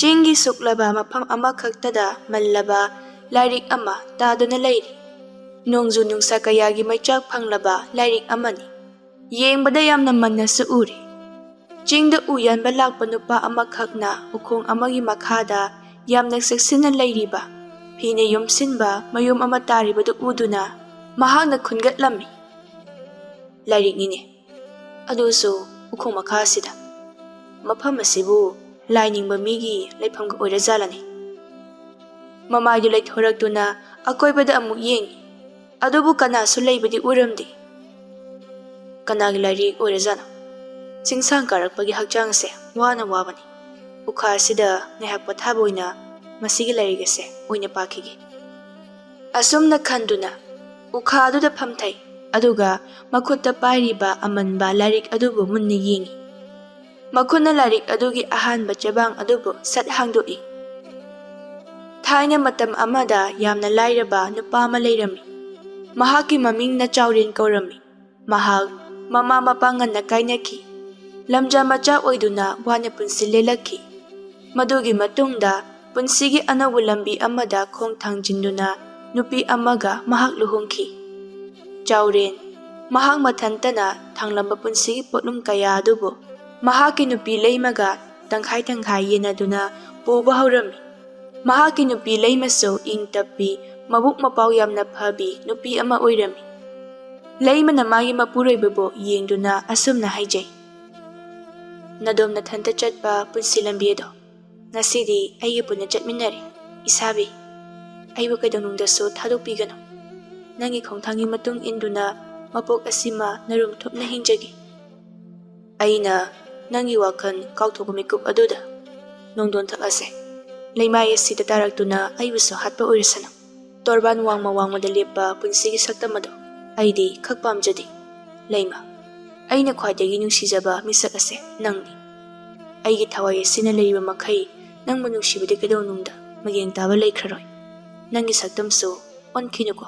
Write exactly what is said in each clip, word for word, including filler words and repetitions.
ꯆꯤꯡꯒꯤ ꯁꯨꯛꯂꯕ ꯃꯐꯝ ꯑꯃꯈꯛꯇꯗ ꯃꯜꯂꯕ ꯂꯥꯏꯔꯤꯛ ꯑꯃ ꯇꯥꯗꯨꯅ ꯂꯩꯔꯤ꯫ ꯅꯣꯡꯖꯨ ꯅꯨꯡꯁꯥ ꯀꯌꯥꯒꯤ ꯃꯩꯆꯥꯛ ꯐꯪꯂꯕ ꯂꯥꯏꯔꯤꯛ ꯑꯃꯅꯤ꯫ ꯌꯦꯡꯕꯗ ꯌꯥꯝꯅ ꯃꯟꯅꯁꯨ ꯎꯔꯤ꯫ ꯆꯤꯡꯗ ꯎ ꯌꯥꯟꯕ ꯂꯥꯛꯄ ꯅꯨꯄꯥ ꯑꯃꯈꯛꯅ ꯎꯈꯣꯡ ꯑꯃꯒꯤ ꯃꯈꯥꯗ ꯌꯥꯝꯅ ꯆꯦꯛꯁꯤꯟꯅ ꯂꯩꯔꯤꯕ, ꯐꯤꯅ ꯌꯣꯝꯁꯤꯟꯕ ꯃꯌꯨꯝ ꯑꯃ ꯇꯥꯔꯤꯕꯗꯨ ꯎꯗꯨꯅ ꯃꯍꯥꯛꯅ ꯈꯨꯟꯒꯠꯂꯝꯃꯤ꯫ "ꯂꯥꯏꯔꯤꯛꯅꯤꯅꯦ, ꯑꯗꯨꯁꯨ ꯎꯈꯣꯡ ꯃꯈꯥꯁꯤꯗ꯫ ꯃꯐꯝ ꯑꯁꯤꯕꯨ ꯂꯥꯏ ꯅꯤꯡꯕ ꯃꯤꯒꯤ ꯂꯩꯐꯝꯒ ꯑꯣꯏꯔꯖꯥꯠꯂꯅꯦ?" ꯃꯃꯥꯏꯗꯨ ꯂꯩꯊꯣꯔꯛꯇꯨꯅ ꯑꯀꯣꯏꯕꯗ ꯑꯃꯨꯛ ꯌꯦꯡꯉꯤ꯫ ꯑꯗꯨꯕꯨ ꯀꯅꯥꯁꯨ ꯂꯩꯕꯗꯤ ꯎꯔꯝꯗꯦ꯫ "ꯀꯅꯥꯒꯤ ꯂꯥꯏꯔꯤꯛ ꯑꯣꯏꯔꯖꯥꯠꯅꯣ? ꯆꯤꯡꯁꯥꯡ ꯀꯥꯔꯛꯄꯒꯤ ꯍꯛꯆꯥꯡꯁꯦ ꯋꯥꯅ ꯋꯥꯕꯅꯤ꯫ ꯎꯈꯥ ꯑꯁꯤꯗ ꯉꯥꯏꯍꯥꯛ ꯄꯣꯊꯥꯕ ꯑꯣꯏꯅ ꯃꯁꯤꯒꯤ ꯂꯥꯏꯔꯤꯛ ꯑꯁꯦ ꯑꯣꯏꯅ ꯄꯥꯈꯤꯒꯦ"꯫ ꯑꯁꯨꯝꯅ ꯈꯟꯗꯨꯅ ꯎꯈꯥꯗꯨꯗ ꯐꯝꯊꯩ, ꯑꯗꯨꯒ ꯃꯈꯨꯠꯇ ꯄꯥꯏꯔꯤꯕ ꯑꯃꯟꯕ ꯂꯥꯏꯔꯤꯛ ꯑꯗꯨꯕꯨ ꯃꯨꯟꯅ ꯌꯦꯡꯉꯤ꯫ ꯃꯈꯨꯠꯅ ꯂꯥꯏꯔꯤꯛ ꯑꯗꯨꯒꯤ ꯑꯍꯥꯟꯕ ꯆꯦꯕꯥꯡ ꯑꯗꯨꯕꯨ ꯁꯠ ꯍꯥꯡꯗꯣꯛꯏ꯫ ꯊꯥꯏꯅ ꯃꯇꯝ ꯑꯃꯗ ꯌꯥꯝꯅ ꯂꯥꯏꯔꯕ ꯅꯨꯄꯥ ꯑꯃ ꯂꯩꯔꯝꯃꯤ꯫ ꯃꯍꯥꯛꯀꯤ ꯃꯃꯤꯡꯅ ꯆꯥꯎꯔꯦꯟ ꯀꯧꯔꯝꯃꯤ꯫ ꯃꯍꯥꯛ ꯃꯃꯥ ꯃꯄꯥ ꯉꯟꯅ ꯀꯥꯏꯅꯈꯤ꯫ ꯂꯝꯖꯥ ꯃꯆꯥ ꯑꯣꯏꯗꯨꯅ ꯋꯥꯅ ꯄꯨꯟꯁꯤ ꯂꯦꯜꯂꯛꯈꯤ꯫ ꯃꯗꯨꯒꯤ ꯃꯇꯨꯡꯗ ꯄꯨꯟꯁꯤꯒꯤ ꯑꯅꯧꯕ ꯂꯝꯕꯤ ꯑꯃꯗ ꯈꯣꯡ ꯊꯥꯡꯖꯤꯟꯗꯨꯅ ꯅꯨꯄꯤ ꯑꯃꯒ ꯃꯍꯥꯛ ꯂꯨꯍꯣꯡꯈꯤ꯫ ꯆꯥꯎꯔꯦꯟ ꯃꯍꯥꯛ ꯃꯊꯟꯇꯅ ꯊꯥꯡꯂꯝꯕ ꯄꯨꯟꯁꯤꯒꯤ ꯄꯣꯠꯂꯨꯝ ꯀꯌꯥ ꯑꯗꯨꯕꯨ ꯃꯍꯥꯛꯀꯤ ꯅꯨꯄꯤ ꯂꯩꯃꯒ ꯇꯪꯈꯥꯏ ꯇꯪꯈꯥꯏ ꯌꯦꯟꯅꯗꯨꯅ ꯄꯨꯕ ꯍꯧꯔꯝꯃꯤ꯫ ꯃꯍꯥꯛꯀꯤ ꯅꯨꯄꯤ ꯂꯩꯃꯁꯨ ꯏꯪ ꯇꯞꯄꯤ, ꯃꯕꯨꯛ ꯃꯄꯥꯎ ꯌꯥꯝꯅ ꯐꯕꯤ ꯅꯨꯄꯤ ꯑꯃ ꯑꯣꯏꯔꯝꯃꯤ꯫ ꯂꯩꯃꯅ ꯃꯥꯒꯤ ꯃꯄꯨꯔꯣꯏꯕꯕꯨ ꯌꯦꯡꯗꯨꯅ ꯑꯁꯨꯝꯅ ꯍꯥꯏꯖꯩ, "ꯅꯗꯣꯝ ꯅꯊꯟꯇ ꯆꯠꯄ ꯄꯨꯟꯁꯤ ꯂꯝꯕꯤ ꯑꯗꯣ ꯉꯁꯤꯗꯤ ꯑꯩꯒ ꯄꯨꯟꯅ ꯆꯠꯃꯤꯟꯅꯔꯦ꯫ ꯏꯁꯥꯕꯤ, ꯑꯩꯕꯨ ꯀꯩꯗꯧꯅꯨꯡꯗꯁꯨ ꯊꯥꯗꯣꯛꯄꯤꯒꯅꯨ꯫ ꯅꯪꯒꯤ ꯈꯣꯡꯊꯥꯡꯒꯤ ꯃꯇꯨꯡ ꯏꯟꯗꯨꯅ ꯃꯄꯣꯛ ꯑꯁꯤꯃ ꯅꯔꯨꯝ ꯊꯨꯞꯅ ꯍꯤꯡꯖꯒꯦ꯫ ꯑꯩꯅ ꯅꯪꯒꯤ ꯋꯥꯈꯜ ꯀꯥꯎꯊꯣꯛꯄ ꯃꯤꯀꯨꯞ ꯑꯗꯨꯗ ꯅꯣꯡꯗꯣꯟ ꯊꯛꯂꯁꯦ꯫ ꯂꯩꯃꯥꯏ ꯑꯁꯤꯗ ꯇꯥꯔꯛꯇꯨꯅ ꯑꯩꯕꯨꯁꯨ ꯍꯥꯠꯄ ꯑꯣꯏꯔꯁꯅꯨ꯫ ꯇꯣꯔꯕꯥꯟ ꯋꯥꯡꯃ ꯋꯥꯡꯃꯗ ꯂꯦꯞꯄ ꯄꯨꯟꯁꯤꯒꯤ ꯁꯛꯇꯝ ꯑꯗꯣ ꯑꯩꯗꯤ ꯈꯛ ꯄꯥꯝꯖꯗꯦ꯫ ꯂꯩꯃ, ꯑꯩꯅ ꯈ꯭ꯋꯥꯏꯗꯒꯤ ꯅꯨꯡꯁꯤꯖꯕ ꯃꯤꯁꯛ ꯑꯁꯦ ꯅꯪꯅꯤ꯫ ꯑꯩꯒꯤ ꯊꯋꯥꯏ ꯑꯁꯤꯅ ꯂꯩꯔꯤꯕ ꯃꯈꯩ ꯅꯪꯕꯨ ꯅꯨꯡꯁꯤꯕꯗꯤ ꯀꯩꯗꯧꯅꯨꯡꯗ ꯃꯌꯦꯡ ꯇꯥꯕ ꯂꯩꯈ꯭ꯔꯔꯣꯏ꯫ ꯅꯪꯒꯤ ꯁꯛꯇꯝꯁꯨ ꯑꯣꯟꯈꯤꯅꯨꯀꯣ"꯫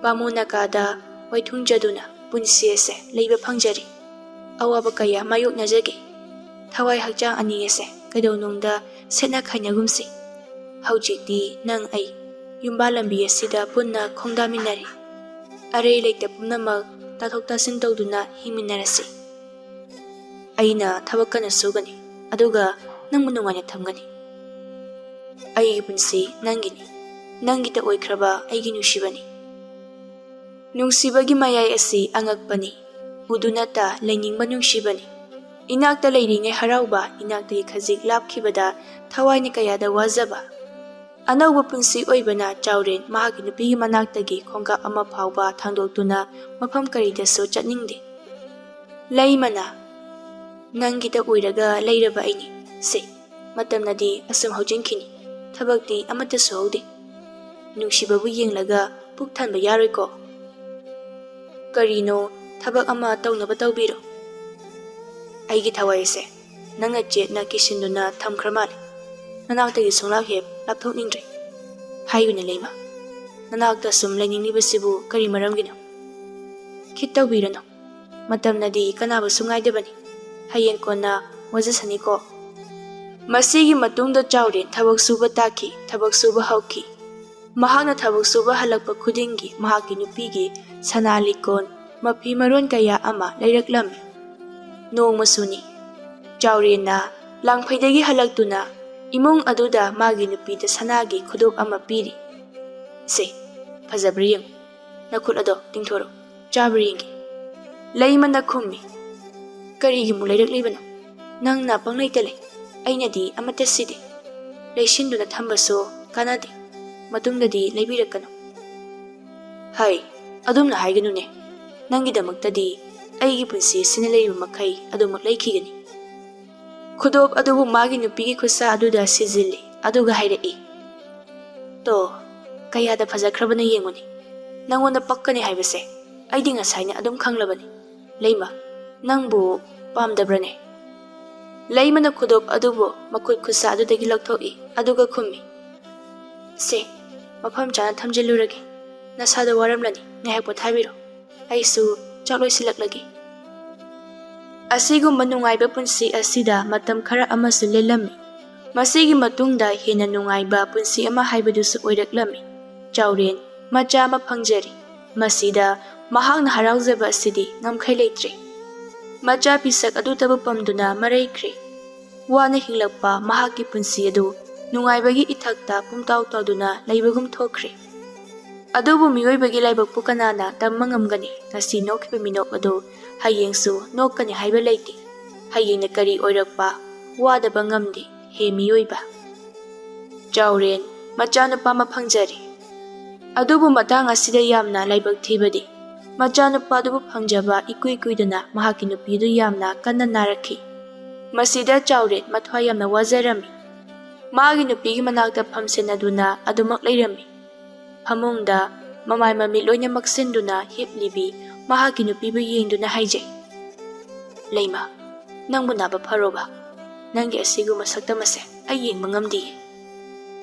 ꯕꯥꯃꯣꯟ ꯅꯥꯒꯥꯗ ꯋꯥꯏꯊꯨꯡꯖꯗꯨꯅ ꯄꯨꯟꯁꯤ ꯑꯁꯦ ꯂꯩꯕ ꯐꯪꯖꯔꯤ꯫ ꯑꯋꯥꯕ ꯀꯌꯥ ꯃꯥꯌꯣꯛꯅꯖꯒꯦ꯫ ꯊꯋꯥꯏ ꯍꯛꯆꯥꯡ ꯑꯅꯤ ꯑꯁꯦ ꯀꯩꯗꯧꯅꯨꯡꯗ ꯁꯦꯠꯅ ꯈꯥꯏꯅꯒꯨꯝꯁꯤ꯫ ꯍꯧꯖꯤꯛꯇꯤ ꯅꯪ ꯑꯩ ꯌꯨꯝꯕꯥꯜ ꯂꯝꯕꯤ ꯑꯁꯤꯗ ꯄꯨꯟꯅ ꯈꯣꯡꯗꯥꯃꯤꯟꯅꯔꯤ꯫ ꯑꯔꯩ ꯂꯩꯇ ꯄꯨꯝꯅꯃꯛ ꯇꯥꯊꯣꯛ ꯇꯥꯁꯤꯟ ꯇꯧꯗꯨꯅ ꯍꯤꯡꯃꯤꯟꯅꯔꯁꯤ꯫ ꯑꯩꯅ ꯊꯕꯛ ꯀꯟꯅ ꯁꯨꯒꯅꯤ, ꯑꯗꯨꯒ ꯅꯪꯕꯨ ꯅꯨꯡꯉꯥꯏꯅ ꯊꯝꯒꯅꯤ꯫ ꯑꯩꯒꯤ ꯄꯨꯟꯁꯤ ꯅꯪꯒꯤꯅꯤ, ꯅꯪꯒꯤꯇ ꯑꯣꯏꯈ꯭ꯔꯕ ꯑꯩꯒꯤ ꯅꯨꯡꯁꯤꯕꯅꯤ꯫ ꯅꯨꯡꯁꯤꯕꯒꯤ ꯃꯌꯥꯏ ꯑꯁꯤ ꯑꯉꯛꯄꯅꯤ, ꯎꯗꯨꯅꯇ ꯂꯩꯅꯤꯡꯕ ꯅꯨꯡꯁꯤꯕꯅꯤ꯫ ꯏꯅꯥꯛꯇ ꯂꯩꯔꯤꯉꯩ ꯍꯔꯥꯎꯕ, ꯏꯅꯥꯛꯇꯒꯤ ꯈꯖꯤꯛ ꯂꯥꯞꯈꯤꯕꯗ ꯊꯋꯥꯏꯅ ꯀꯌꯥꯗ ꯋꯥꯖꯕ꯫ ꯑꯅꯧꯕ ꯄꯨꯟꯁꯤ ꯑꯣꯏꯕꯅ ꯆꯥꯎꯔꯦꯟ ꯃꯍꯥꯛꯀꯤ ꯅꯨꯄꯤꯒꯤ ꯃꯅꯥꯛꯇꯒꯤ ꯈꯣꯡꯀꯥꯞ ꯑꯃ ꯐꯥꯎꯕ ꯊꯥꯡꯗꯣꯛꯇꯨꯅ ꯃꯐꯝ ꯀꯔꯤꯗꯁꯨ ꯆꯠꯅꯤꯡꯗꯦ꯫ ꯂꯩꯃꯅ, "ꯅꯪꯒꯤꯗ ꯑꯣꯏꯔꯒ ꯂꯩꯔꯕ ꯑꯩꯅꯤ꯫ ꯁꯦ, ꯃꯇꯝꯅꯗꯤ ꯑꯁꯨꯝ ꯍꯧꯖꯤꯟꯈꯤꯅꯤ, ꯊꯕꯛꯇꯤ ꯑꯃꯠꯇꯁꯨ ꯍꯧꯗꯦ꯫ ꯅꯨꯡꯁꯤꯕꯕꯨ ꯌꯦꯡꯂꯒ ꯄꯨꯛ ꯊꯟꯕ ꯌꯥꯔꯣꯏꯀꯣ꯫ ꯀꯔꯤꯅꯣ, ꯊꯕꯛ ꯑꯃ ꯇꯧꯅꯕ ꯇꯧꯕꯤꯔꯣ꯫ ꯑꯩꯒꯤ ꯊꯋꯥꯏꯁꯦ ꯅꯪꯅ ꯆꯦꯠꯅ ꯀꯤꯁꯤꯟꯗꯨꯅ ꯊꯝꯈ꯭ꯔ ꯃꯥꯜꯂꯦ꯫ ꯅꯅꯥꯛꯇꯒꯤ ꯁꯨꯡꯂꯥꯞ ꯍꯦꯛ ꯂꯥꯞꯊꯣꯛꯅꯤꯡꯗ꯭ꯔꯦ꯫ ꯍꯥꯏꯌꯨꯅꯦ ꯂꯩꯃ, ꯅꯅꯥꯛꯇ ꯁꯨꯝ ꯂꯩꯅꯤꯡꯂꯤꯕꯁꯤꯕꯨ ꯀꯔꯤ ꯃꯔꯝꯒꯤꯅꯣ? ꯈꯤꯠ ꯇꯧꯕꯤꯔꯅꯨ꯫ ꯃꯇꯝꯅꯗꯤ ꯀꯅꯥꯕꯨꯁꯨ ꯉꯥꯏꯗꯕꯅꯤ꯫ ꯍꯌꯦꯡ ꯀꯣꯟꯅ ꯋꯥꯖꯁꯅꯤꯀꯣ꯫" ꯃꯁꯤꯒꯤ ꯃꯇꯨꯡꯗ ꯆꯥꯎꯔꯦꯟ ꯊꯕꯛ ꯁꯨꯕ ꯇꯥꯈꯤ, ꯊꯕꯛ ꯁꯨꯕ ꯍꯧꯈꯤ꯫ ꯃꯍꯥꯛꯅ ꯊꯕꯛ ꯁꯨꯕ ꯍꯜꯂꯛꯄ ꯈꯨꯗꯤꯡꯒꯤ ꯃꯍꯥꯛꯀꯤ ꯅꯨꯄꯤꯒꯤ ꯁꯅꯥ ꯂꯤꯛꯀꯣꯟ, ꯃꯐꯤ ꯃꯔꯣꯟ ꯀꯌꯥ ꯑꯃ ꯂꯩꯔꯛꯂꯝꯃꯤ꯫ ꯅꯣꯡꯃꯁꯨꯅꯤ, ꯆꯥꯎꯔꯦꯟꯅ ꯂꯥꯡꯐꯩꯗꯒꯤ ꯍꯜꯂꯛꯇꯨꯅ ꯏꯃꯨꯡ ꯑꯗꯨꯗ ꯃꯥꯒꯤ ꯅꯨꯄꯤꯗ ꯁꯅꯥꯒꯤ ꯈꯨꯗꯣꯞ ꯑꯃ ꯄꯤꯔꯤ꯫ "ꯁꯦ, ꯐꯖꯕ꯭ꯔꯥ ꯌꯦꯡꯉꯨ, ꯅꯈꯨꯠ ꯑꯗꯣ ꯇꯤꯡꯊꯣꯔꯛꯎ, ꯆꯥꯕ꯭ꯔꯥ ꯌꯦꯡꯒꯦ꯫" ꯂꯩꯃꯅ ꯈꯨꯝꯃꯤ, "ꯀꯔꯤꯒꯤ ꯑꯃꯨꯛ ꯂꯩꯔꯛꯂꯤꯕꯅꯣ? ꯅꯪꯅ ꯄꯪꯂꯩꯇ ꯂꯩ, ꯑꯩꯅꯗꯤ ꯑꯃꯠꯇ ꯁꯤꯗꯦ꯫ ꯂꯩꯁꯤꯟꯗꯨꯅ ꯊꯝꯕꯁꯨ ꯀꯥꯟꯅꯗꯦ, ꯃꯇꯨꯡꯗꯗꯤ ꯂꯩꯕꯤꯔꯛꯀꯅꯨ꯫" "ꯍꯩ, ꯑꯗꯨꯝꯅ ꯍꯥꯏꯒꯅꯨꯅꯦ꯫ ꯅꯪꯒꯤꯗꯃꯛꯇꯗꯤ ꯑꯩꯒꯤ ꯄꯨꯟꯁꯤ ꯁꯤꯅ ꯂꯩꯔꯤꯕ ꯃꯈꯩ ꯑꯗꯨꯃꯛ ꯂꯩꯈꯤꯒꯅꯤ꯫" ꯈꯨꯗꯣꯞ ꯑꯗꯨꯕꯨ ꯃꯥꯒꯤ ꯅꯨꯄꯤꯒꯤ ꯈꯨꯠꯁꯥ ꯑꯗꯨꯗ ꯁꯤꯖꯤꯜꯂꯤ, ꯑꯗꯨꯒ ꯍꯥꯏꯔꯛꯏ, "ꯇꯣ, ꯀꯌꯥꯗ ꯐꯖꯈ꯭ꯔꯕꯅ ꯌꯦꯡꯉꯨꯅꯦ꯫ ꯅꯪꯉꯣꯟꯗ ꯄꯛꯀꯅꯤ ꯍꯥꯏꯕꯁꯦ ꯑꯩꯗꯤ ꯉꯁꯥꯏꯅ ꯑꯗꯨꯝ ꯈꯪꯂꯕꯅꯤ꯫ ꯂꯩꯃ, ꯅꯪꯕꯨ ꯄꯥꯝꯗꯕ꯭ꯔꯅꯦ?" ꯂꯩꯃꯅ ꯈꯨꯗꯣꯞ ꯑꯗꯨꯕꯨ ꯃꯈꯨꯠ ꯈꯨꯠꯁꯥ ꯑꯗꯨꯗꯒꯤ ꯂꯧꯊꯣꯛꯏ, ꯑꯗꯨꯒ ꯈꯨꯝꯃꯤ, "ꯁꯦ, ꯃꯐꯝ ꯆꯥꯅ ꯊꯝꯖꯤꯜꯂꯨꯔꯒꯦ꯫ ꯅꯁꯥꯗꯣ ꯋꯥꯔꯝꯂꯅꯤ, ꯉꯥꯏꯍꯥꯛ ꯄꯣꯊꯥꯕꯤꯔꯣ꯫ ꯑꯩꯁꯨ ꯆꯥꯛ ꯂꯣꯏꯁꯤꯜꯂꯛꯂꯒꯦ꯫" ꯑꯁꯤꯒꯨꯝꯕ ꯅꯨꯡꯉꯥꯏꯕ ꯄꯨꯟꯁꯤ ꯑꯁꯤꯗ ꯃꯇꯝ ꯈꯔ ꯑꯃꯁꯨ ꯂꯦꯜꯂꯝꯃꯤ꯫ ꯃꯁꯤꯒꯤ ꯃꯇꯨꯡꯗ ꯍꯦꯟꯅ ꯅꯨꯡꯉꯥꯏꯕ ꯄꯨꯟꯁꯤ ꯑꯃ ꯍꯥꯏꯕꯗꯨꯁꯨ ꯑꯣꯏꯔꯛꯂꯝꯃꯤ꯫ ꯆꯥꯎꯔꯦꯟ ꯃꯆꯥ ꯑꯃ ꯐꯪꯖꯔꯦ꯫ ꯃꯁꯤꯗ ꯃꯍꯥꯛꯅ ꯍꯔꯥꯎꯖꯕ ꯑꯁꯤꯗꯤ ꯉꯝꯈꯩ ꯂꯩꯇ꯭ꯔꯦ꯫ ꯃꯆꯥ ꯄꯤꯁꯛ ꯑꯗꯨꯇꯕꯨ ꯄꯝꯗꯨꯅ ꯃꯔꯩꯈ꯭ꯔꯦ꯫ ꯋꯥꯅ ꯍꯤꯡꯂꯛꯄ ꯃꯍꯥꯛꯀꯤ ꯄꯨꯟꯁꯤ ꯑꯗꯨ ꯅꯨꯡꯉꯥꯏꯕꯒꯤ ꯏꯊꯛꯇ ꯄꯨꯝꯇꯥꯎ ꯇꯥꯎꯗꯨꯅ ꯂꯩꯕꯒꯨꯝ ꯊꯣꯛꯈ꯭ꯔꯦ꯫ ꯑꯗꯨꯕꯨ ꯃꯤꯑꯣꯏꯕꯒꯤ ꯂꯥꯏꯕꯛꯄꯨ ꯀꯅꯥꯅ ꯇꯝꯕ ꯉꯝꯒꯅꯤ? ꯉꯁꯤ ꯅꯣꯛꯈꯤꯕ ꯃꯤꯅꯣꯛ ꯑꯗꯨ ꯍꯌꯦꯡꯁꯨ ꯅꯣꯛꯀꯅꯤ ꯍꯥꯏꯕ ꯂꯩꯇꯦ꯫ ꯍꯌꯦꯡꯅ ꯀꯔꯤ ꯑꯣꯏꯔꯛꯄ ꯋꯥꯗꯕ ꯉꯝꯗꯦ, ꯍꯦ ꯃꯤꯑꯣꯏꯕ꯫ ꯆꯥꯎꯔꯦꯟ ꯃꯆꯥꯅꯨꯄꯥ ꯑꯃ ꯐꯪꯖꯔꯦ꯫ ꯑꯗꯨꯕꯨ ꯃꯇꯥꯡ ꯑꯁꯤꯗ ꯌꯥꯝꯅ ꯂꯥꯏꯕꯛ ꯊꯤꯕꯗꯤ, ꯃꯆꯥꯅꯨꯄꯥꯗꯨꯕꯨ ꯐꯪꯖꯕ ꯏꯀꯨꯏ ꯀꯨꯏꯗꯅ ꯃꯍꯥꯛꯀꯤ ꯅꯨꯄꯤꯗꯨ ꯌꯥꯝꯅ ꯀꯟꯅ ꯅꯥꯔꯛꯈꯤ꯫ ꯃꯁꯤꯗ ꯆꯥꯎꯔꯦꯟ ꯃꯊ꯭ꯋꯥꯏ ꯌꯥꯝꯅ ꯋꯥꯖꯔꯝꯃꯤ꯫ ꯃꯥꯒꯤ ꯅꯨꯄꯤꯒꯤ ꯃꯅꯥꯛꯇ ꯐꯝꯁꯤꯟꯅꯗꯨꯅ ꯑꯗꯨꯃꯛ ꯂꯩꯔꯝꯃꯤ꯫ ꯐꯃꯨꯡꯗ ꯃꯃꯥꯏ ꯃꯃꯤꯠ ꯂꯣꯏꯅ ꯃꯛꯁꯤꯟꯗꯨꯅ ꯍꯤꯞꯂꯤꯕꯤ ꯃꯍꯥꯛꯀꯤ ꯅꯨꯄꯤꯕꯨ ꯌꯦꯡꯗꯨꯅ ꯍꯥꯏꯖꯩ, "ꯂꯩꯃ, ꯅꯪꯕꯨ ꯅꯥꯕ ꯐꯔꯣꯕ? ꯅꯪꯒꯤ ꯑꯁꯤꯒꯨꯝꯕ ꯁꯛꯇꯝ ꯑꯁꯦ ꯑꯩ ꯌꯦꯡꯕ ꯉꯝꯗꯤꯌꯦ꯫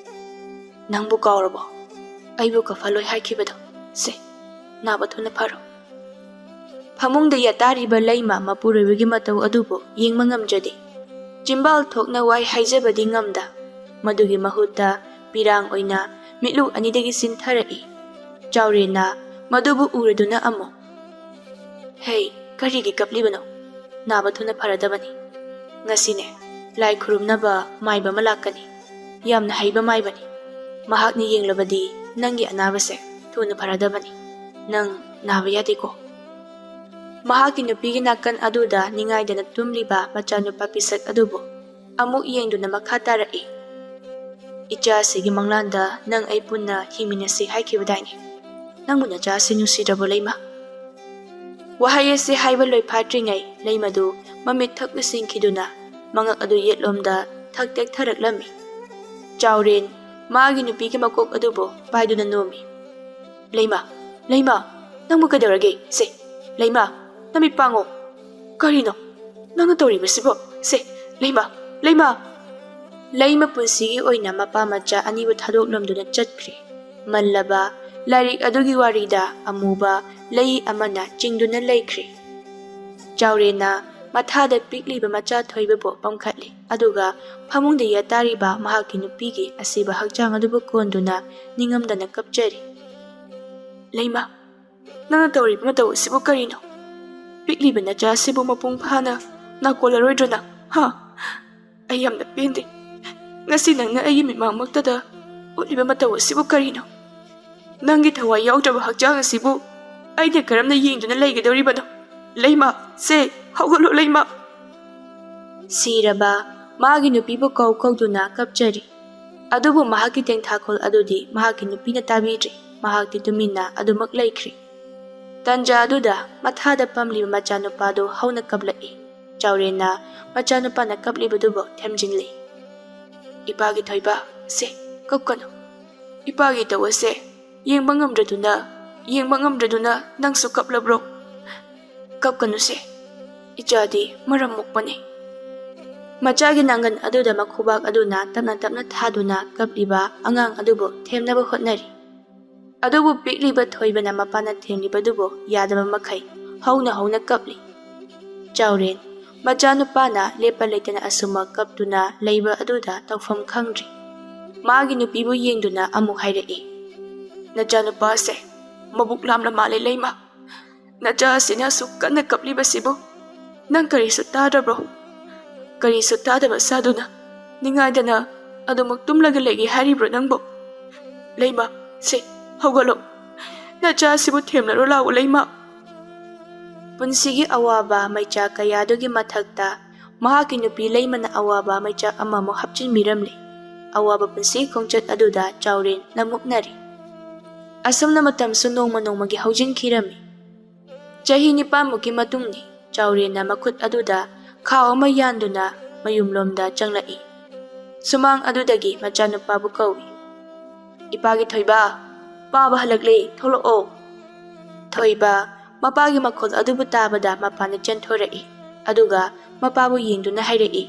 ꯅꯪꯕꯨ ꯀꯥꯎꯔꯕꯣ? ꯑꯩꯕꯨ ꯀꯐꯜꯂꯣꯏ ꯍꯥꯏꯈꯤꯕꯗꯣ? ꯁꯦ, ꯅꯥꯕ ꯊꯨꯅ ꯐꯔꯣ꯫" ꯐꯃꯨꯡꯗ ꯌꯥꯇꯥꯔꯤꯕ ꯂꯩꯃ ꯃꯄꯨꯔꯣꯏꯕꯒꯤ ꯃꯇꯧ ꯑꯗꯨꯕꯨ ꯌꯦꯡꯕ ꯉꯝꯖꯗꯦ꯫ ꯆꯤꯝꯕꯥꯜ ꯊꯣꯛꯅ ꯋꯥꯍꯩ ꯍꯥꯏꯖꯕꯗꯤ ꯉꯝꯗ, ꯃꯗꯨꯒꯤ ꯃꯍꯨꯠꯇ ꯄꯤꯔꯥꯡ ꯑꯣꯏꯅ ꯃꯤꯠꯂꯨ ꯑꯅꯤꯗꯒꯤ ꯆꯤꯟꯊꯔꯛꯏ꯫ ꯆꯥꯎꯔꯦꯟꯅ ꯃꯗꯨꯕꯨ ꯎꯔꯗꯨꯅ ꯑꯃꯨꯛ, "ꯍꯦ, ꯀꯔꯤꯒꯤ ꯀꯞꯂꯤꯕꯅꯣ? ꯅꯥꯕ ꯊꯨꯅ ꯐꯔꯗꯕꯅꯤ꯫ ꯉꯁꯤꯅꯦ, ꯂꯥꯏ ꯈꯨꯔꯨꯝꯅꯕ ꯃꯥꯏꯕ ꯑꯃ ꯂꯥꯛꯀꯅꯤ꯫ ꯌꯥꯝꯅ ꯍꯩꯕ ꯃꯥꯏꯕꯅꯤ꯫ ꯃꯍꯥꯛꯅ ꯌꯦꯡꯂꯕꯗꯤ ꯅꯪꯒꯤ ꯑꯅꯥꯕꯁꯦ ꯊꯨꯅ ꯐꯔꯗꯕꯅꯤ꯫ ꯅꯪ ꯅꯥꯕ ꯌꯥꯗꯦꯀꯣ꯫" ꯃꯍꯥꯛꯀꯤ ꯅꯨꯄꯤꯒꯤ ꯅꯥꯀꯟ ꯑꯗꯨꯗ ꯅꯤꯡꯉꯥꯏꯗꯅ ꯇꯨꯝꯂꯤꯕ ꯃꯆꯥꯅꯨꯄꯥ ꯄꯤꯁꯛ ꯑꯗꯨꯕꯨ ꯑꯃꯨꯛ ꯌꯦꯡꯗꯨꯅ ꯃꯈꯥ ꯇꯥꯔꯛꯏ, "ꯏꯆꯥꯁꯤꯒꯤ ꯃꯪꯂꯥꯟꯗ ꯅꯪ ꯑꯩ ꯄꯨꯟꯅ ꯍꯤꯡꯃꯤꯟꯅꯁꯤ ꯍꯥꯏꯈꯤꯕꯗꯥꯏꯅꯦ? ꯅꯪꯕꯨ ꯅꯆꯥꯁꯤ ꯅꯨꯡꯁꯤꯗ꯭ꯔꯕꯣ, ꯂꯩꯃ?" ꯋꯥꯍꯩ ꯑꯁꯤ ꯍꯥꯏꯕ ꯂꯣꯏꯐꯥꯠꯇ꯭ꯔꯤꯉꯩ ꯂꯩꯃꯗꯨ ꯃꯃꯤꯠ ꯊꯛ ꯎꯏꯁꯤꯟꯈꯤꯗꯨꯅ ꯃꯉꯛ ꯑꯗꯨ ꯌꯦꯠꯂꯣꯝꯗ ꯊꯛ ꯇꯦꯛꯊꯔꯛꯂꯝꯃꯤ꯫ ꯆꯥꯎꯔꯦꯟ ꯃꯥꯒꯤ ꯅꯨꯄꯤꯒꯤ ꯃꯀꯣꯛ ꯑꯗꯨꯕꯨ ꯄꯥꯏꯗꯨꯅ ꯅꯣꯝꯃꯤ꯫ "ꯂꯩꯃ, ꯂꯩꯃ, ꯅꯪꯕꯨ ꯀꯩꯗꯧꯔꯒꯦ? ꯁꯦ, ꯂꯩꯃ, ꯅꯃꯤꯠ ꯄꯥꯡꯉꯣ꯫ ꯀꯔꯤꯅꯣ ꯅꯪꯅ ꯇꯧꯔꯤꯕꯁꯤꯕꯣ? ꯁꯦ, ꯂꯩꯃ, ꯂꯩꯃ!" ꯂꯩꯃ ꯄꯨꯟꯁꯤꯒꯤ ꯑꯣꯏꯅ ꯃꯄꯥ ꯃꯆꯥ ꯑꯅꯤꯕꯨ ꯊꯥꯗꯣꯛꯂꯝꯗꯨꯅ ꯆꯠꯈ꯭ꯔꯦ꯫ ꯃꯜꯂꯕ ꯂꯥꯏꯔꯤꯛ ꯑꯗꯨꯒꯤ ꯋꯥꯔꯤꯗ ꯑꯃꯨꯕ ꯂꯩ ꯑꯃꯅ ꯆꯤꯡꯗꯨꯅ ꯂꯩꯈ꯭ꯔꯦ꯫ ꯆꯥꯎꯔꯦꯟꯅ ꯃꯊꯥꯗ ꯄꯤꯛꯂꯤꯕ ꯃꯆꯥ ꯊꯣꯏꯕꯕꯨ ꯄꯝꯈꯠꯂꯤ, ꯑꯗꯨꯒ ꯐꯃꯨꯡꯗ ꯌꯦꯠ ꯇꯥꯔꯤꯕ ꯃꯍꯥꯛꯀꯤ ꯅꯨꯄꯤꯒꯤ ꯑꯁꯤꯕ ꯍꯛꯆꯥꯡ ꯑꯗꯨꯕꯨ ꯀꯣꯟꯗꯨꯅ ꯅꯤꯡꯉꯝꯗꯅ ꯀꯞꯆꯔꯤ꯫ "ꯂꯩꯃ, ꯅꯪꯅ ꯇꯧꯔꯤꯕ ꯃꯇꯧ ꯑꯁꯤꯕꯨ ꯀꯔꯤꯅꯣ? ꯄꯤꯛꯂꯤꯕ ꯅꯆꯥ ꯑꯁꯤꯕꯨ ꯃꯄꯨꯡ ꯐꯥꯅ ꯅꯥꯀꯣꯜꯂꯔꯣꯏꯗ꯭ꯔꯣ ꯅꯪ? ꯍꯥ? ꯑꯩ ꯌꯥꯝꯅ ꯄꯦꯟꯗꯦ꯫ ꯉꯁꯤ ꯅꯪꯅ ꯑꯩꯒꯤ ꯃꯤꯠꯃꯥꯡꯃꯛꯇꯗ ꯎꯠꯂꯤꯕ ꯃꯇꯧ ꯑꯁꯤꯕꯨ ꯀꯔꯤꯅꯣ? ꯅꯪꯒꯤ ꯊꯋꯥꯏ ꯌꯥꯎꯗ꯭ꯔꯕ ꯍꯛꯆꯥꯡ ꯑꯁꯤꯕꯨ ꯑꯩꯅ ꯀꯔꯝꯅ ꯌꯦꯡꯗꯨꯅ ꯂꯩꯒꯗꯧꯔꯤꯕꯅꯣ? ꯂꯩꯃ, ꯁꯦ, ꯍꯧꯒꯠꯂꯣ ꯂꯩꯃ!" ꯁꯤꯔꯕ ꯃꯥꯒꯤ ꯅꯨꯄꯤꯕꯨ ꯀꯧ ꯀꯧꯗꯨꯅ ꯀꯞꯆꯔꯤ꯫ ꯑꯗꯨꯕꯨ ꯃꯍꯥꯛꯀꯤ ꯇꯦꯡꯊꯥꯈꯣꯜ ꯑꯗꯨꯗꯤ ꯃꯍꯥꯛꯀꯤ ꯅꯨꯄꯤꯅ ꯇꯥꯕꯤꯗ꯭ꯔꯤ꯫ ꯃꯍꯥꯛꯇꯤ ꯇꯨꯃꯤꯟꯅ ꯑꯗꯨꯃꯛ ꯂꯩꯈ꯭ꯔꯤ꯫ ꯇꯟꯖꯥ ꯑꯗꯨꯗ ꯃꯊꯥꯗ ꯄꯝꯂꯤꯕ ꯃꯆꯥꯅꯨꯄꯥꯗꯨ ꯍꯧꯅ ꯀꯞꯂꯛꯏ꯫ ꯆꯥꯎꯔꯦꯟꯅ ꯃꯆꯥꯅꯨꯄꯥꯅ ꯀꯞꯂꯤꯕꯗꯨꯕꯨ ꯊꯦꯝꯖꯤꯜꯂꯤ꯫ "ꯏꯄꯥꯒꯤ ꯊꯣꯏꯕ, ꯁꯦ, ꯀꯞꯀꯅꯨ꯫ ꯏꯄꯥꯒꯤ ꯇꯧꯕꯁꯦ ꯌꯦꯡꯕ ꯉꯝꯗ꯭ꯔꯗꯨꯅ, ꯌꯦꯡꯕ ꯉꯝꯗ꯭ꯔꯗꯨꯅ ꯅꯪꯁꯨ ꯀꯞꯂꯕ꯭ꯔꯣ? ꯀꯞꯀꯅꯨꯁꯦ, ꯏꯆꯥꯗꯤ ꯃꯔꯝ ꯃꯣꯛꯄꯅꯤ꯫" ꯃꯆꯥꯒꯤ ꯅꯥꯡꯒꯟ ꯑꯗꯨꯗ ꯃꯈꯨꯕꯥꯛ ꯑꯗꯨꯅ ꯇꯞꯅ ꯇꯞꯅ ꯊꯥꯗꯨꯅ ꯀꯞꯂꯤꯕ ꯑꯉꯥꯡ ꯑꯗꯨꯕꯨ ꯊꯦꯝꯅꯕ ꯍꯣꯠꯅꯔꯤ꯫ ꯑꯗꯨꯕꯨ ꯄꯤꯛꯂꯤꯕ ꯊꯣꯏꯕꯅ ꯃꯄꯥꯅ ꯊꯦꯝꯂꯤꯕꯗꯨꯕꯨ ꯌꯥꯗꯕ ꯃꯈꯩ ꯍꯧꯅ ꯍꯧꯅ ꯀꯞꯂꯤ꯫ ꯆꯥꯎꯔꯦꯟ, ꯃꯆꯥꯅꯨꯄꯥꯅ ꯂꯦꯞꯄ ꯂꯩꯇꯅ ꯑꯁꯨꯝꯃꯛ ꯀꯞꯇꯨꯅ ꯂꯩꯕ ꯑꯗꯨꯗ ꯇꯧꯐꯝ ꯈꯪꯗ꯭ꯔꯤ꯫ ꯃꯥꯒꯤ ꯅꯨꯄꯤꯕꯨ ꯌꯦꯡꯗꯨꯅ ꯑꯃꯨꯛ ꯍꯥꯏꯔꯛꯏ, "ꯅꯆꯥꯅꯨꯄꯥꯁꯦ ꯃꯕꯨꯛ ꯂꯥꯝꯂ ꯃꯥꯜꯂꯦ ꯂꯩꯃ꯫ ꯅꯆꯥ ꯑꯁꯤꯅ ꯑꯁꯨꯛ ꯀꯟꯅ ꯀꯞꯂꯤꯕꯁꯤꯕꯨ ꯅꯪ ꯀꯔꯤꯁꯨ ꯇꯥꯗ꯭ꯔꯕ꯭ꯔꯣ? ꯀꯔꯤꯁꯨ ꯇꯥꯗꯕ ꯁꯥꯗꯨꯅ ꯅꯤꯡꯉꯥꯏꯗꯅ ꯑꯗꯨꯃꯛ ꯇꯨꯝꯂꯒ ꯂꯩꯒꯦ ꯍꯥꯏꯔꯤꯕ꯭ꯔꯣ ꯅꯪꯕꯨ? ꯂꯩꯃ, ꯁꯦ, ꯍꯧꯒꯠꯂꯣ꯫ ꯅꯆꯥ ꯑꯁꯤꯕꯨ ꯊꯦꯝꯂꯔꯣ ꯂꯥꯛꯑꯣ ꯂꯩꯃ꯫" ꯄꯨꯟꯁꯤꯒꯤ ꯑꯋꯥꯕ ꯃꯩꯆꯥꯛ ꯀꯌꯥꯗꯨꯒꯤ ꯃꯊꯛꯇ ꯃꯍꯥꯛꯀꯤ ꯅꯨꯄꯤ ꯂꯩꯃꯅ ꯑꯋꯥꯕ ꯃꯩꯆꯥꯛ ꯑꯃꯃꯨꯛ ꯍꯥꯞꯆꯤꯟꯕꯤꯔꯝꯂꯤ꯫ ꯑꯋꯥꯕ ꯄꯨꯟꯁꯤꯒꯤ ꯈꯣꯡꯆꯠ ꯑꯗꯨꯗ ꯆꯥꯎꯔꯦꯟ ꯂꯝꯃꯨꯛꯅꯔꯤ꯫ ꯑꯁꯨꯝꯅ ꯃꯇꯝꯁꯨ ꯅꯣꯡꯃ ꯅꯣꯡꯃꯒꯤ ꯍꯧꯖꯤꯟꯈꯤꯔꯝꯃꯤ꯫ ꯆꯍꯤ ꯅꯤꯄꯥꯟꯃꯨꯛꯀꯤ ꯃꯇꯨꯡꯅꯤ꯫ ꯆꯥꯎꯔꯦꯟꯅ ꯃꯈꯨꯠ ꯑꯗꯨꯗ ꯈꯥꯎ ꯑꯃ ꯌꯥꯟꯗꯨꯅ ꯃꯌꯨꯝꯂꯣꯝꯗ ꯆꯪꯂꯛꯏ꯫ ꯁꯨꯃꯥꯡ ꯑꯗꯨꯗꯒꯤ ꯃꯆꯥꯅꯨꯄꯥꯕꯨ ꯀꯧꯏ, "ꯏꯄꯥꯒꯤ ꯊꯣꯏꯕ, ꯄꯥꯕ ꯍꯜꯂꯛꯂꯦ, ꯊꯣꯛꯂꯛꯑꯣ꯫" ꯊꯣꯏꯕ ꯃꯄꯥꯒꯤ ꯃꯈꯣꯜ ꯑꯗꯨꯕꯨ ꯇꯥꯕꯗ ꯃꯄꯥꯟꯗ ꯆꯦꯟꯊꯣꯔꯛꯏ, ꯑꯗꯨꯒ ꯃꯄꯥꯕꯨ ꯌꯦꯡꯗꯨꯅ ꯍꯥꯏꯔꯛꯏ,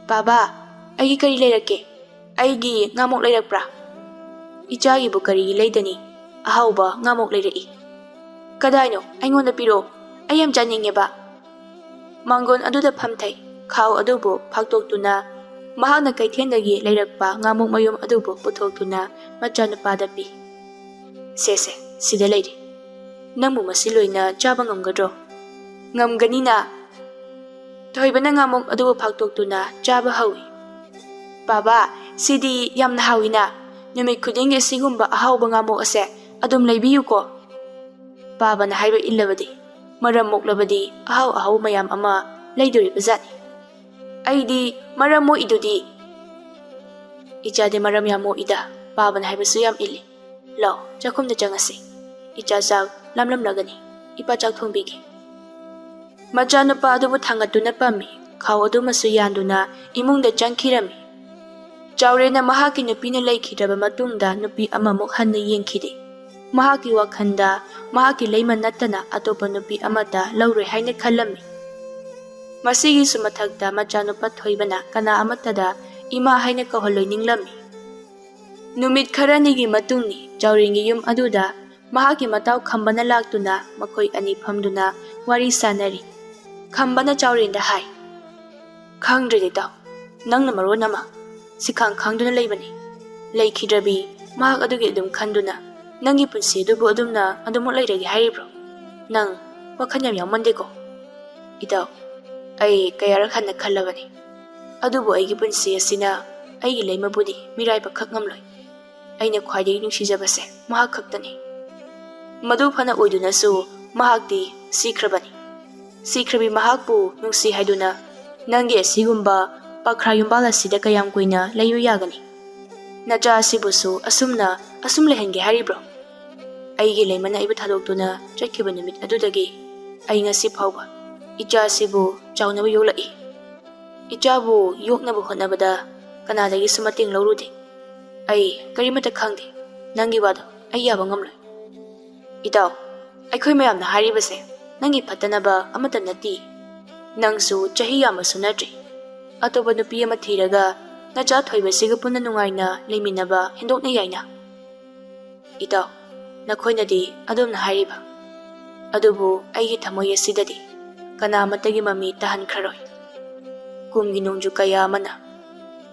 "ꯄꯥꯕ, ꯑꯩꯒꯤ ꯀꯔꯤ ꯂꯩꯔꯛꯀꯦ? ꯑꯩꯒꯤ ꯉꯥꯃꯣꯛ ꯂꯩꯔꯛꯄ꯭ꯔꯥ?" "ꯏꯆꯥꯒꯤꯕꯨ ꯀꯔꯤꯒꯤ ꯂꯩꯗꯅꯤ? ꯑꯍꯥꯎꯕ ꯉꯥꯃꯣꯛ ꯂꯩꯔꯛꯏ꯫" "ꯀꯗꯥꯏꯅꯣ? ꯑꯩꯉꯣꯟꯗ ꯄꯤꯔꯛꯑꯣ, ꯑꯩ ꯌꯥꯝ ꯆꯥꯅꯤꯡꯉꯦꯕ꯫" ꯃꯥꯡꯒꯣꯟ ꯑꯗꯨꯗ ꯐꯝꯊꯩ꯫ ꯈꯥꯎ ꯑꯗꯨꯕꯨ ꯐꯥꯛꯇꯣꯛꯇꯨꯅ ꯃꯍꯥꯛꯅ ꯀꯩꯊꯦꯜꯗꯒꯤ ꯂꯩꯔꯛꯄ ꯉꯥꯃꯣꯛ ꯃꯌꯨꯝ ꯑꯗꯨꯕꯨ ꯄꯨꯊꯣꯛꯇꯨꯅ ꯃꯆꯥꯅꯨꯄꯥꯗ ꯄꯤ꯫ "ꯁꯦ, ꯁꯦ, ꯁꯤꯗ ꯂꯩꯔꯦ꯫ ꯅꯪꯕꯨ ꯃꯁꯤ ꯂꯣꯏꯅ ꯆꯥꯕ ꯉꯝꯒꯗ꯭ꯔꯣ?" "ꯉꯝꯒꯅꯤꯅ꯫" ꯊꯣꯏꯕꯅ ꯉꯥꯃꯣꯛ ꯑꯗꯨꯕꯨ ꯐꯥꯛꯇꯣꯛꯇꯨꯅ ꯆꯥꯕ ꯍꯧꯏ꯫ "ꯕꯥꯕꯥ, ꯁꯤꯗꯤ ꯌꯥꯝꯅ ꯍꯥꯎꯏꯅ꯫ ꯅꯨꯃꯤꯠ ꯈꯨꯗꯤꯡꯒꯤ ꯑꯁꯤꯒꯨꯝꯕ ꯑꯍꯥꯎꯕ ꯉꯥꯃꯣꯛ ꯑꯁꯦ ꯑꯗꯨꯝ ꯂꯩꯕꯤꯌꯨꯀꯣ꯫ ꯄꯥꯕꯅ ꯍꯥꯏꯕ ꯏꯜꯂꯕꯗꯤ, ꯃꯔꯝ ꯃꯣꯛꯂꯕꯗꯤ ꯑꯍꯥꯎ ꯑꯍꯥꯎ ꯃꯌꯥꯝ ꯑꯃ ꯂꯩꯗꯣꯔꯤꯕ ꯖꯥꯠꯅꯤ꯫ ꯑꯩꯗꯤ ꯃꯔꯝ ꯃꯣꯛꯏꯗꯨꯗꯤ꯫" "ꯏꯆꯥꯗꯤ ꯃꯔꯝ ꯌꯥꯝ ꯃꯣꯛꯏꯗ, ꯄꯥꯕꯅ ꯍꯥꯏꯕꯁꯨ ꯌꯥꯝ ꯏꯜꯂꯤ꯫ ꯂꯥꯎ, ꯆꯥꯛꯈꯨꯝꯗ ꯆꯪꯉꯁꯤ꯫ ꯏꯆꯥ ꯆꯥꯛ ꯂꯥꯝꯂꯝꯂꯒꯅꯤ꯫ ꯏꯄꯥ ꯆꯥꯛ ꯊꯣꯡꯕꯤꯒꯦ꯫" ꯃꯆꯥꯅꯨꯄꯥ ꯑꯗꯨꯕꯨ ꯊꯥꯡꯒꯠꯇꯨꯅ ꯄꯝꯃꯤ꯫ ꯈꯥꯎ ꯑꯗꯨꯃꯁꯨ ꯌꯥꯟꯗꯨꯅ ꯏꯃꯨꯡꯗ ꯆꯪꯈꯤꯔꯝꯃꯤ꯫ ꯆꯥꯎꯔꯦꯟꯅ ꯃꯍꯥꯛꯀꯤ ꯅꯨꯄꯤꯅ ꯂꯩꯈꯤꯗ꯭ꯔꯕ ꯃꯇꯨꯡꯗ ꯅꯨꯄꯤ ꯑꯃꯃꯨꯛ ꯍꯟꯅ ꯌꯦꯡꯈꯤꯗꯦ꯫ ꯃꯍꯥꯛꯀꯤ ꯋꯥꯈꯜꯗ ꯃꯍꯥꯛꯀꯤ ꯂꯩꯃ ꯅꯠꯇꯅ ꯑꯇꯣꯞꯄ ꯅꯨꯄꯤ ꯑꯃꯠꯇ ꯂꯧꯔꯣꯏ ꯍꯥꯏꯅ ꯈꯜꯂꯝꯃꯤ꯫ ꯃꯁꯤꯒꯤꯁꯨ ꯃꯊꯛꯇ ꯃꯆꯥꯅꯨꯄꯥ ꯊꯣꯏꯕꯅ ꯀꯅꯥ ꯑꯃꯠꯇꯗ ꯏꯃꯥ ꯍꯥꯏꯅ ꯀꯧꯍꯜꯂꯣꯏ ꯅꯤꯡꯂꯝꯃꯤ꯫ ꯅꯨꯃꯤꯠ ꯈꯔꯅꯤꯒꯤ ꯃꯇꯨꯡꯅꯤ꯫ ꯆꯥꯎꯔꯦꯟꯒꯤ ꯌꯨꯝ ꯑꯗꯨꯗ ꯃꯍꯥꯛꯀꯤ ꯃꯇꯥꯎ ꯈꯝꯕꯅ ꯂꯥꯛꯇꯨꯅ ꯃꯈꯣꯏ ꯑꯅꯤ ꯐꯝꯗꯨꯅ ꯋꯥꯔꯤ ꯁꯥꯅꯔꯤ꯫ ꯈꯝꯕꯅ ꯆꯥꯎꯔꯦꯟꯗ ꯍꯥꯏ, "ꯈꯪꯗ꯭ꯔꯦꯗ ꯏꯇꯥꯎ, ꯅꯪꯅ ꯃꯔꯣꯟ ꯑꯃ ꯁꯤꯈꯥꯡ ꯈꯥꯡꯗꯨꯅ ꯂꯩꯕꯅꯤ꯫ ꯂꯩꯈꯤꯗ꯭ꯔꯕꯤ ꯃꯍꯥꯛ ꯑꯗꯨꯒꯤ ꯑꯗꯨꯝ ꯈꯟꯗꯨꯅ ꯅꯪꯒꯤ ꯄꯨꯟꯁꯤ ꯑꯗꯨꯕꯨ ꯑꯗꯨꯝꯅ ꯑꯗꯨꯃꯛ ꯂꯩꯔꯒꯦ ꯍꯥꯏꯔꯤꯕ꯭ꯔꯣ? ꯅꯪ ꯋꯥꯈꯜ ꯌꯥꯝ ꯌꯥꯎꯃꯟꯗꯦꯀꯣ?" "ꯏꯇꯥꯎ, ꯑꯩ ꯀꯌꯥꯔꯛ ꯍꯟꯅ ꯈꯜꯂꯕꯅꯤ꯫ ꯑꯗꯨꯕꯨ ꯑꯩꯒꯤ ꯄꯨꯟꯁꯤ ꯑꯁꯤꯅ ꯑꯩꯒꯤ ꯂꯩꯃꯕꯨꯗꯤ ꯃꯤꯔꯥꯏꯕ ꯈꯛ ꯉꯝꯂꯣꯏ꯫ ꯑꯩꯅ ꯈ꯭ꯋꯥꯏꯗꯒꯤ ꯅꯨꯡꯁꯤꯖꯕꯁꯦ ꯃꯍꯥꯛ ꯈꯛꯇꯅꯤ꯫ ꯃꯗꯨ ꯐꯅ ꯑꯣꯏꯗꯨꯅꯁꯨ ꯃꯍꯥꯛꯇꯤ ꯁꯤꯈ꯭ꯔꯕꯅꯤ꯫ ꯁꯤꯈ꯭ꯔꯕꯤ ꯃꯍꯥꯛꯄꯨ ꯅꯨꯡꯁꯤ ꯍꯥꯏꯗꯨꯅ ꯅꯪꯒꯤ ꯑꯁꯤꯒꯨꯝꯕ ꯄꯥꯈ꯭ꯔꯥ ꯌꯨꯝꯕꯥꯜ ꯑꯁꯤꯗ ꯀꯌꯥꯝ ꯀꯨꯏꯅ ꯂꯩꯕ ꯌꯥꯒꯅꯤ? ꯅꯆꯥ ꯑꯁꯤꯕꯨꯁꯨ ꯑꯁꯨꯝꯅ ꯑꯁꯨꯝ ꯂꯩꯍꯟꯒꯦ ꯍꯥꯏꯔꯤꯕ꯭ꯔꯣ? ꯑꯩꯒꯤ ꯂꯩꯃꯅ ꯑꯩꯕꯨ ꯊꯥꯗꯣꯛꯇꯨꯅ ꯆꯠꯈꯤꯕ ꯅꯨꯃꯤꯠ ꯑꯗꯨꯗꯒꯤ ꯑꯩ ꯉꯁꯤ ꯐꯥꯎꯕ ꯏꯆꯥ ꯑꯁꯤꯕꯨ ꯆꯥꯎꯅꯕ ꯌꯣꯛꯂꯛꯏ꯫ ꯏꯆꯥꯕꯨ ꯌꯣꯛꯅꯕ ꯍꯣꯠꯅꯕꯗ ꯀꯅꯥꯗꯒꯤꯁꯨ ꯃꯇꯦꯡ ꯂꯧꯔꯨꯗꯦ꯫ ꯑꯩ ꯀꯔꯤꯃꯠꯇ ꯈꯪꯗꯦ꯫ ꯅꯪꯒꯤ ꯋꯥꯗꯣ ꯑꯩ ꯌꯥꯕ ꯉꯝꯂꯣꯏ꯫" "ꯏꯇꯥꯎ, ꯑꯩꯈꯣꯏ ꯃꯌꯥꯝꯅ ꯍꯥꯏꯔꯤꯕꯁꯦ ꯅꯪꯒꯤ ꯐꯠꯇꯅꯕ ꯑꯃꯠꯇ ꯅꯠꯇꯦ꯫ ꯅꯪꯁꯨ ꯆꯍꯤ ꯌꯥꯝꯕꯁꯨ ꯅꯠꯇ꯭ꯔꯤ꯫ ꯑꯇꯣꯞꯄ ꯅꯨꯄꯤ ꯑꯃ ꯊꯤꯔꯒ ꯅꯆꯥ ꯊꯣꯏꯕꯁꯤꯒ ꯄꯨꯟꯅ ꯅꯨꯡꯉꯥꯏꯅ ꯂꯩꯃꯤꯟꯅꯕ ꯍꯦꯟꯗꯣꯛꯅ ꯌꯥꯏꯅ꯫" "ꯏꯇꯥꯎ, ꯅꯈꯣꯏꯅꯗꯤ ꯑꯗꯨꯝꯅ ꯍꯥꯏꯔꯤꯕ, ꯑꯗꯨꯕꯨ ꯑꯩꯒꯤ ꯊꯃꯣꯏ ꯑꯁꯤꯗꯗꯤ ꯀꯅꯥꯃꯠꯇꯒꯤ ꯃꯃꯤ ꯇꯥꯍꯟꯈ꯭ꯔꯔꯣꯏ꯫ ꯀꯨꯝꯒꯤ ꯅꯣꯡꯖꯨ ꯀꯌꯥ ꯑꯃꯅ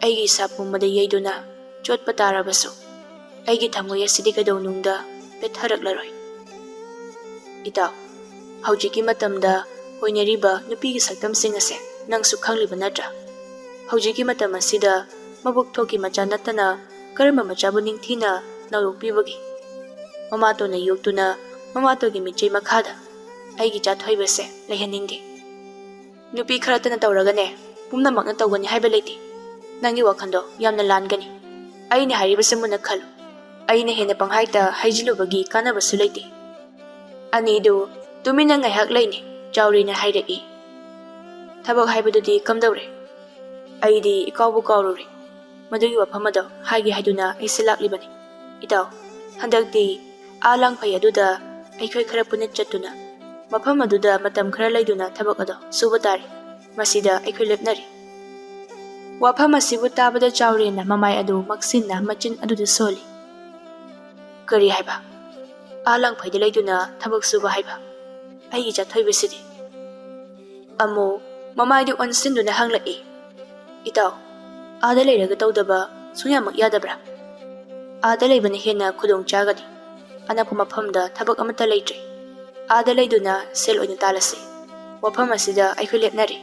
ꯑꯩꯒꯤ ꯏꯁꯥ ꯄꯨꯝꯕꯗ ꯌꯩꯗꯨꯅ ꯆꯣꯠꯄ ꯇꯥꯔꯕꯁꯨ, ꯑꯩꯒꯤ ꯊꯃꯣꯏ ꯑꯁꯤꯗꯤ ꯀꯩꯗꯧꯅꯨꯡꯗ ꯄꯦꯠꯊꯔꯛꯂꯔꯣꯏ꯫ ꯏꯇꯥꯎ, ꯍꯧꯖꯤꯛꯀꯤ ꯃꯇꯝꯗ ꯑꯣꯏꯅꯔꯤꯕ ꯅꯨꯄꯤꯒꯤ ꯁꯛꯇꯝꯁꯤꯡ ꯑꯁꯦ ꯅꯪꯁꯨ ꯈꯪꯂꯤꯕ ꯅꯠꯇ꯭ꯔꯥ? ꯍꯧꯖꯤꯛꯀꯤ ꯃꯇꯝ ꯑꯁꯤꯗ ꯃꯕꯨꯛ ꯊꯣꯛꯀꯤ ꯃꯆꯥ ꯅꯠꯇꯅ ꯀꯔꯝꯕ ꯃꯆꯥꯕꯨ ꯅꯤꯡꯊꯤꯅ ꯅꯧꯔꯣꯛꯄꯤꯕꯒꯦ? ꯃꯃꯥꯇꯣꯟꯅ ꯌꯣꯛꯇꯨꯅ ꯃꯃꯥꯇꯣꯟꯒꯤ ꯃꯤꯠꯆꯩ ꯃꯈꯥꯗ ꯑꯩꯒꯤ ꯆꯥꯊꯣꯏꯕꯁꯦ ꯂꯩꯍꯟꯅꯤꯡꯗꯦ꯫ ꯅꯨꯄꯤ ꯈꯔꯇꯅ ꯇꯧꯔꯒꯅꯦ, ꯄꯨꯝꯅꯃꯛꯅ ꯇꯧꯒꯅꯤ ꯍꯥꯏꯕ ꯂꯩꯇꯦ꯫ ꯅꯪꯒꯤ ꯋꯥꯈꯜꯗꯣ ꯌꯥꯝꯅ ꯂꯥꯟꯒꯅꯤ꯫ ꯑꯩꯅ ꯍꯥꯏꯔꯤꯕꯁꯦ ꯃꯨꯟꯅ ꯈꯜꯂꯨ꯫ ꯑꯩꯅ ꯍꯦꯟꯅ ꯄꯪꯍꯥꯏꯇ ꯍꯥꯏꯖꯤꯜꯂꯨꯕꯒꯤ ꯀꯥꯟꯅꯕꯁꯨ ꯂꯩꯇꯦ꯫ ꯑꯅꯤꯗꯨ ꯇꯨꯃꯤꯟꯅ ꯉꯥꯏꯍꯥꯛ ꯂꯩꯅꯩ꯫ ꯆꯥꯎꯔꯦꯅ ꯍꯥꯏꯔꯛꯏ, "ꯊꯕꯛ ꯍꯥꯏꯕꯗꯨꯗꯤ ꯀꯝꯗꯧꯔꯦ? ꯑꯩꯗꯤ ꯏꯀꯥꯎꯕꯨ ꯀꯥꯎꯔꯨꯔꯦ꯫ ꯃꯗꯨꯒꯤ ꯋꯥꯐꯝ ꯑꯗꯣ ꯍꯥꯏꯒꯦ ꯍꯥꯏꯗꯨꯅ ꯑꯩꯁꯦ ꯂꯥꯛꯂꯤꯕꯅꯤ꯫ ꯏꯇꯥꯎ, ꯍꯟꯗꯛꯇꯤ ꯑꯥ ꯂꯥꯡꯐꯩ ꯑꯗꯨꯗ ꯑꯩꯈꯣꯏ ꯈꯔ ꯄꯨꯟꯅ ꯆꯠꯇꯨꯅ, ꯃꯐꯝ ꯑꯗꯨꯗ ꯃꯇꯝ ꯈꯔ ꯂꯩꯗꯨꯅ ꯊꯕꯛ ꯑꯗꯣ ꯁꯨꯕ ꯇꯥꯔꯦ꯫ ꯃꯁꯤꯗ ꯑꯩꯈꯣꯏ ꯂꯦꯞꯅꯔꯦ꯫" ꯋꯥꯐꯝ ꯑꯁꯤꯕꯨ ꯇꯥꯕꯗ ꯆꯥꯎꯔꯦꯟꯅ ꯃꯃꯥꯏ ꯑꯗꯨ ꯃꯛꯁꯤꯟꯅ ꯃꯆꯤꯟ ꯑꯗꯨꯗ ꯁꯣꯜꯂꯤ꯫ "ꯀꯔꯤ ꯍꯥꯏꯕ? ꯑꯥ ꯂꯥꯡꯐꯩꯗ ꯂꯩꯗꯨꯅ ꯊꯕꯛ ꯁꯨꯕ ꯍꯥꯏꯕ? ꯑꯩꯒꯤ ꯆꯥꯊꯣꯏꯕꯁꯤꯗꯤ?" ꯑꯃꯨꯛ ꯃꯃꯥꯏꯗꯨ ꯑꯣꯟꯁꯤꯟꯗꯨꯅ ꯍꯪꯂꯛꯏ, "ꯏꯇꯥꯎ, ꯑꯥꯗ ꯂꯩꯔꯒ ꯇꯧꯗꯕ ꯁꯨꯡꯌꯥꯃꯛ ꯌꯥꯗꯕ꯭ꯔꯥ? ꯑꯥꯗ ꯂꯩꯕꯅ ꯍꯦꯟꯅ ꯈꯨꯗꯣꯡ ꯆꯥꯒꯅꯤ꯫ ꯑꯅꯛꯄ ꯃꯐꯝꯗ ꯊꯕꯛ ꯑꯃꯠꯇ ꯂꯩꯇ꯭ꯔꯦ꯫ ꯑꯥꯗ ꯂꯩꯗꯨꯅ ꯁꯦꯜ ꯑꯣꯏꯅ ꯇꯥꯜꯂꯁꯤ꯫ ꯋꯥꯐꯝ ꯑꯁꯤꯗ ꯑꯩꯈꯣꯏ ꯂꯦꯞꯅꯔꯦ꯫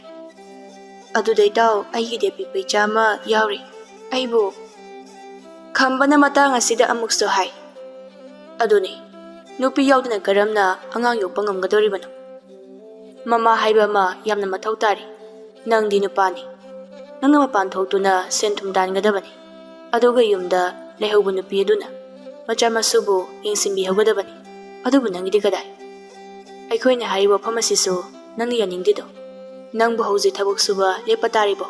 ꯑꯗꯨꯗ ꯏꯇꯥꯎ, ꯑꯩꯒꯤꯗꯤ ꯑꯄꯤꯛꯄ ꯏꯆꯥ ꯑꯃ ꯌꯥꯎꯔꯤ꯫ ꯑꯩꯕꯨ" ꯈꯝꯕꯅ ꯃꯇꯥꯡ ꯑꯁꯤꯗ ꯑꯃꯨꯛꯁꯨ ꯍꯥꯏ, "ꯑꯗꯨꯅꯤ, ꯅꯨꯄꯤ ꯌꯥꯎꯗꯅ ꯀꯔꯝꯅ ꯑꯉꯥꯡ ꯌꯣꯛꯄ ꯉꯝꯒꯗꯧꯔꯤꯕꯅꯣ? ꯃꯃꯥ ꯍꯥꯏꯕ ꯑꯃ ꯌꯥꯝꯅ ꯃꯊꯧ ꯇꯥꯔꯤ꯫ ꯅꯪꯗꯤ ꯅꯨꯄꯥꯅꯤ꯫ ꯅꯪꯅ ꯃꯄꯥꯟ ꯊꯣꯛꯇꯨꯅ ꯁꯦꯟ ꯊꯨꯝ ꯇꯥꯟꯒꯗꯕꯅꯤ꯫ ꯑꯗꯨꯒ ꯌꯨꯝꯗ ꯂꯩꯍꯧꯕ ꯅꯨꯄꯤ ꯑꯗꯨꯅ ꯃꯆꯥ ꯃꯁꯨꯕꯨ ꯌꯦꯡꯁꯤꯟꯕꯤꯍꯧꯒꯗꯕꯅꯤ꯫ ꯑꯗꯨꯕꯨ ꯅꯪꯒꯤꯗꯤ ꯀꯗꯥꯏ? ꯑꯩꯈꯣꯏꯅ ꯍꯥꯏꯔꯤꯕ ꯋꯥꯐꯝ ꯑꯁꯤꯁꯨ ꯅꯪꯅ ꯌꯥꯅꯤꯡꯗꯦꯗꯣ꯫ ꯅꯪꯕꯨ ꯍꯧꯖꯤꯛ ꯊꯕꯛ ꯁꯨꯕ ꯂꯦꯞꯄ ꯇꯥꯔꯤꯕꯣ?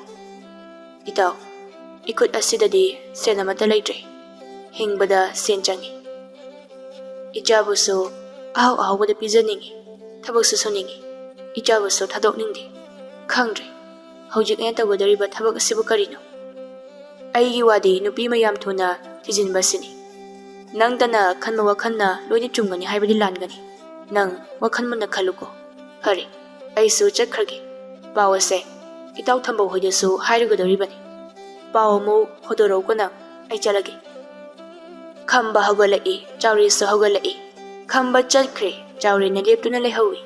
ꯏꯇꯥꯎ, ꯏꯈꯨꯠ ꯑꯁꯤꯗꯗꯤ ꯁꯦꯟ ꯑꯃꯠꯇ ꯂꯩꯇ꯭ꯔꯦ꯫ ꯍꯤꯡꯕꯗ ꯁꯦꯟ ꯆꯪꯏ꯫ ꯏꯆꯥꯕꯨꯁꯨ ꯑꯍꯥꯎ ꯑꯍꯥꯎꯕꯗ ꯄꯤꯖꯅꯤꯡꯏ, ꯊꯕꯛꯁꯨ ꯁꯨꯅꯤꯡꯏ, ꯏꯆꯥꯕꯨꯁꯨ ꯊꯥꯗꯣꯛꯅꯤꯡꯗꯦ꯫ ꯈꯪꯗ꯭ꯔꯦ, ꯍꯧꯖꯤꯛ ꯑꯩꯅ ꯇꯧꯒꯗꯧꯔꯤꯕ ꯊꯕꯛ ꯑꯁꯤꯕꯨ ꯀꯔꯤꯅꯣ? ꯑꯩꯒꯤ ꯋꯥꯗꯤ ꯅꯨꯄꯤ ꯃꯌꯥꯝ ꯊꯨꯅ ꯊꯤꯖꯤꯟꯕ ꯑꯁꯤꯅꯤ꯫ ꯅꯪꯇꯅ ꯈꯟꯕ ꯋꯥꯈꯜꯅ ꯂꯣꯏꯅ ꯆꯨꯝꯒꯅꯤ ꯍꯥꯏꯕꯗꯤ ꯂꯥꯟꯒꯅꯤ꯫ ꯅꯪ ꯋꯥꯈꯜ ꯃꯨꯟꯅ ꯈꯜꯂꯨꯀꯣ꯫ ꯐꯔꯦ, ꯑꯩꯁꯨ ꯆꯠꯈ꯭ꯔꯒꯦ꯫ ꯄꯥꯎ ꯑꯁꯦ ꯏꯇꯥꯎ ꯊꯝꯕꯧ ꯍꯣꯏꯗꯁꯨ ꯍꯥꯏꯔꯨꯒꯗꯧꯔꯤꯕꯅꯤ꯫ ꯄꯥꯎ ꯑꯃꯨꯛ ꯍꯣꯗꯣꯔꯛꯎꯀꯣ ꯅꯪ, ꯑꯩ ꯆꯠꯂꯒꯦ꯫ ꯈꯝꯕ ꯍꯧꯒꯠꯂꯛꯏ, ꯆꯥꯎꯔꯦꯟꯁꯨ ꯍꯧꯒꯠꯂꯛꯏ꯫ ꯈꯝꯕ ꯆꯠꯈ꯭ꯔꯦ, ꯆꯥꯎꯔꯦꯟꯅ ꯂꯦꯞꯇꯨꯅ ꯂꯩꯍꯧꯏ꯫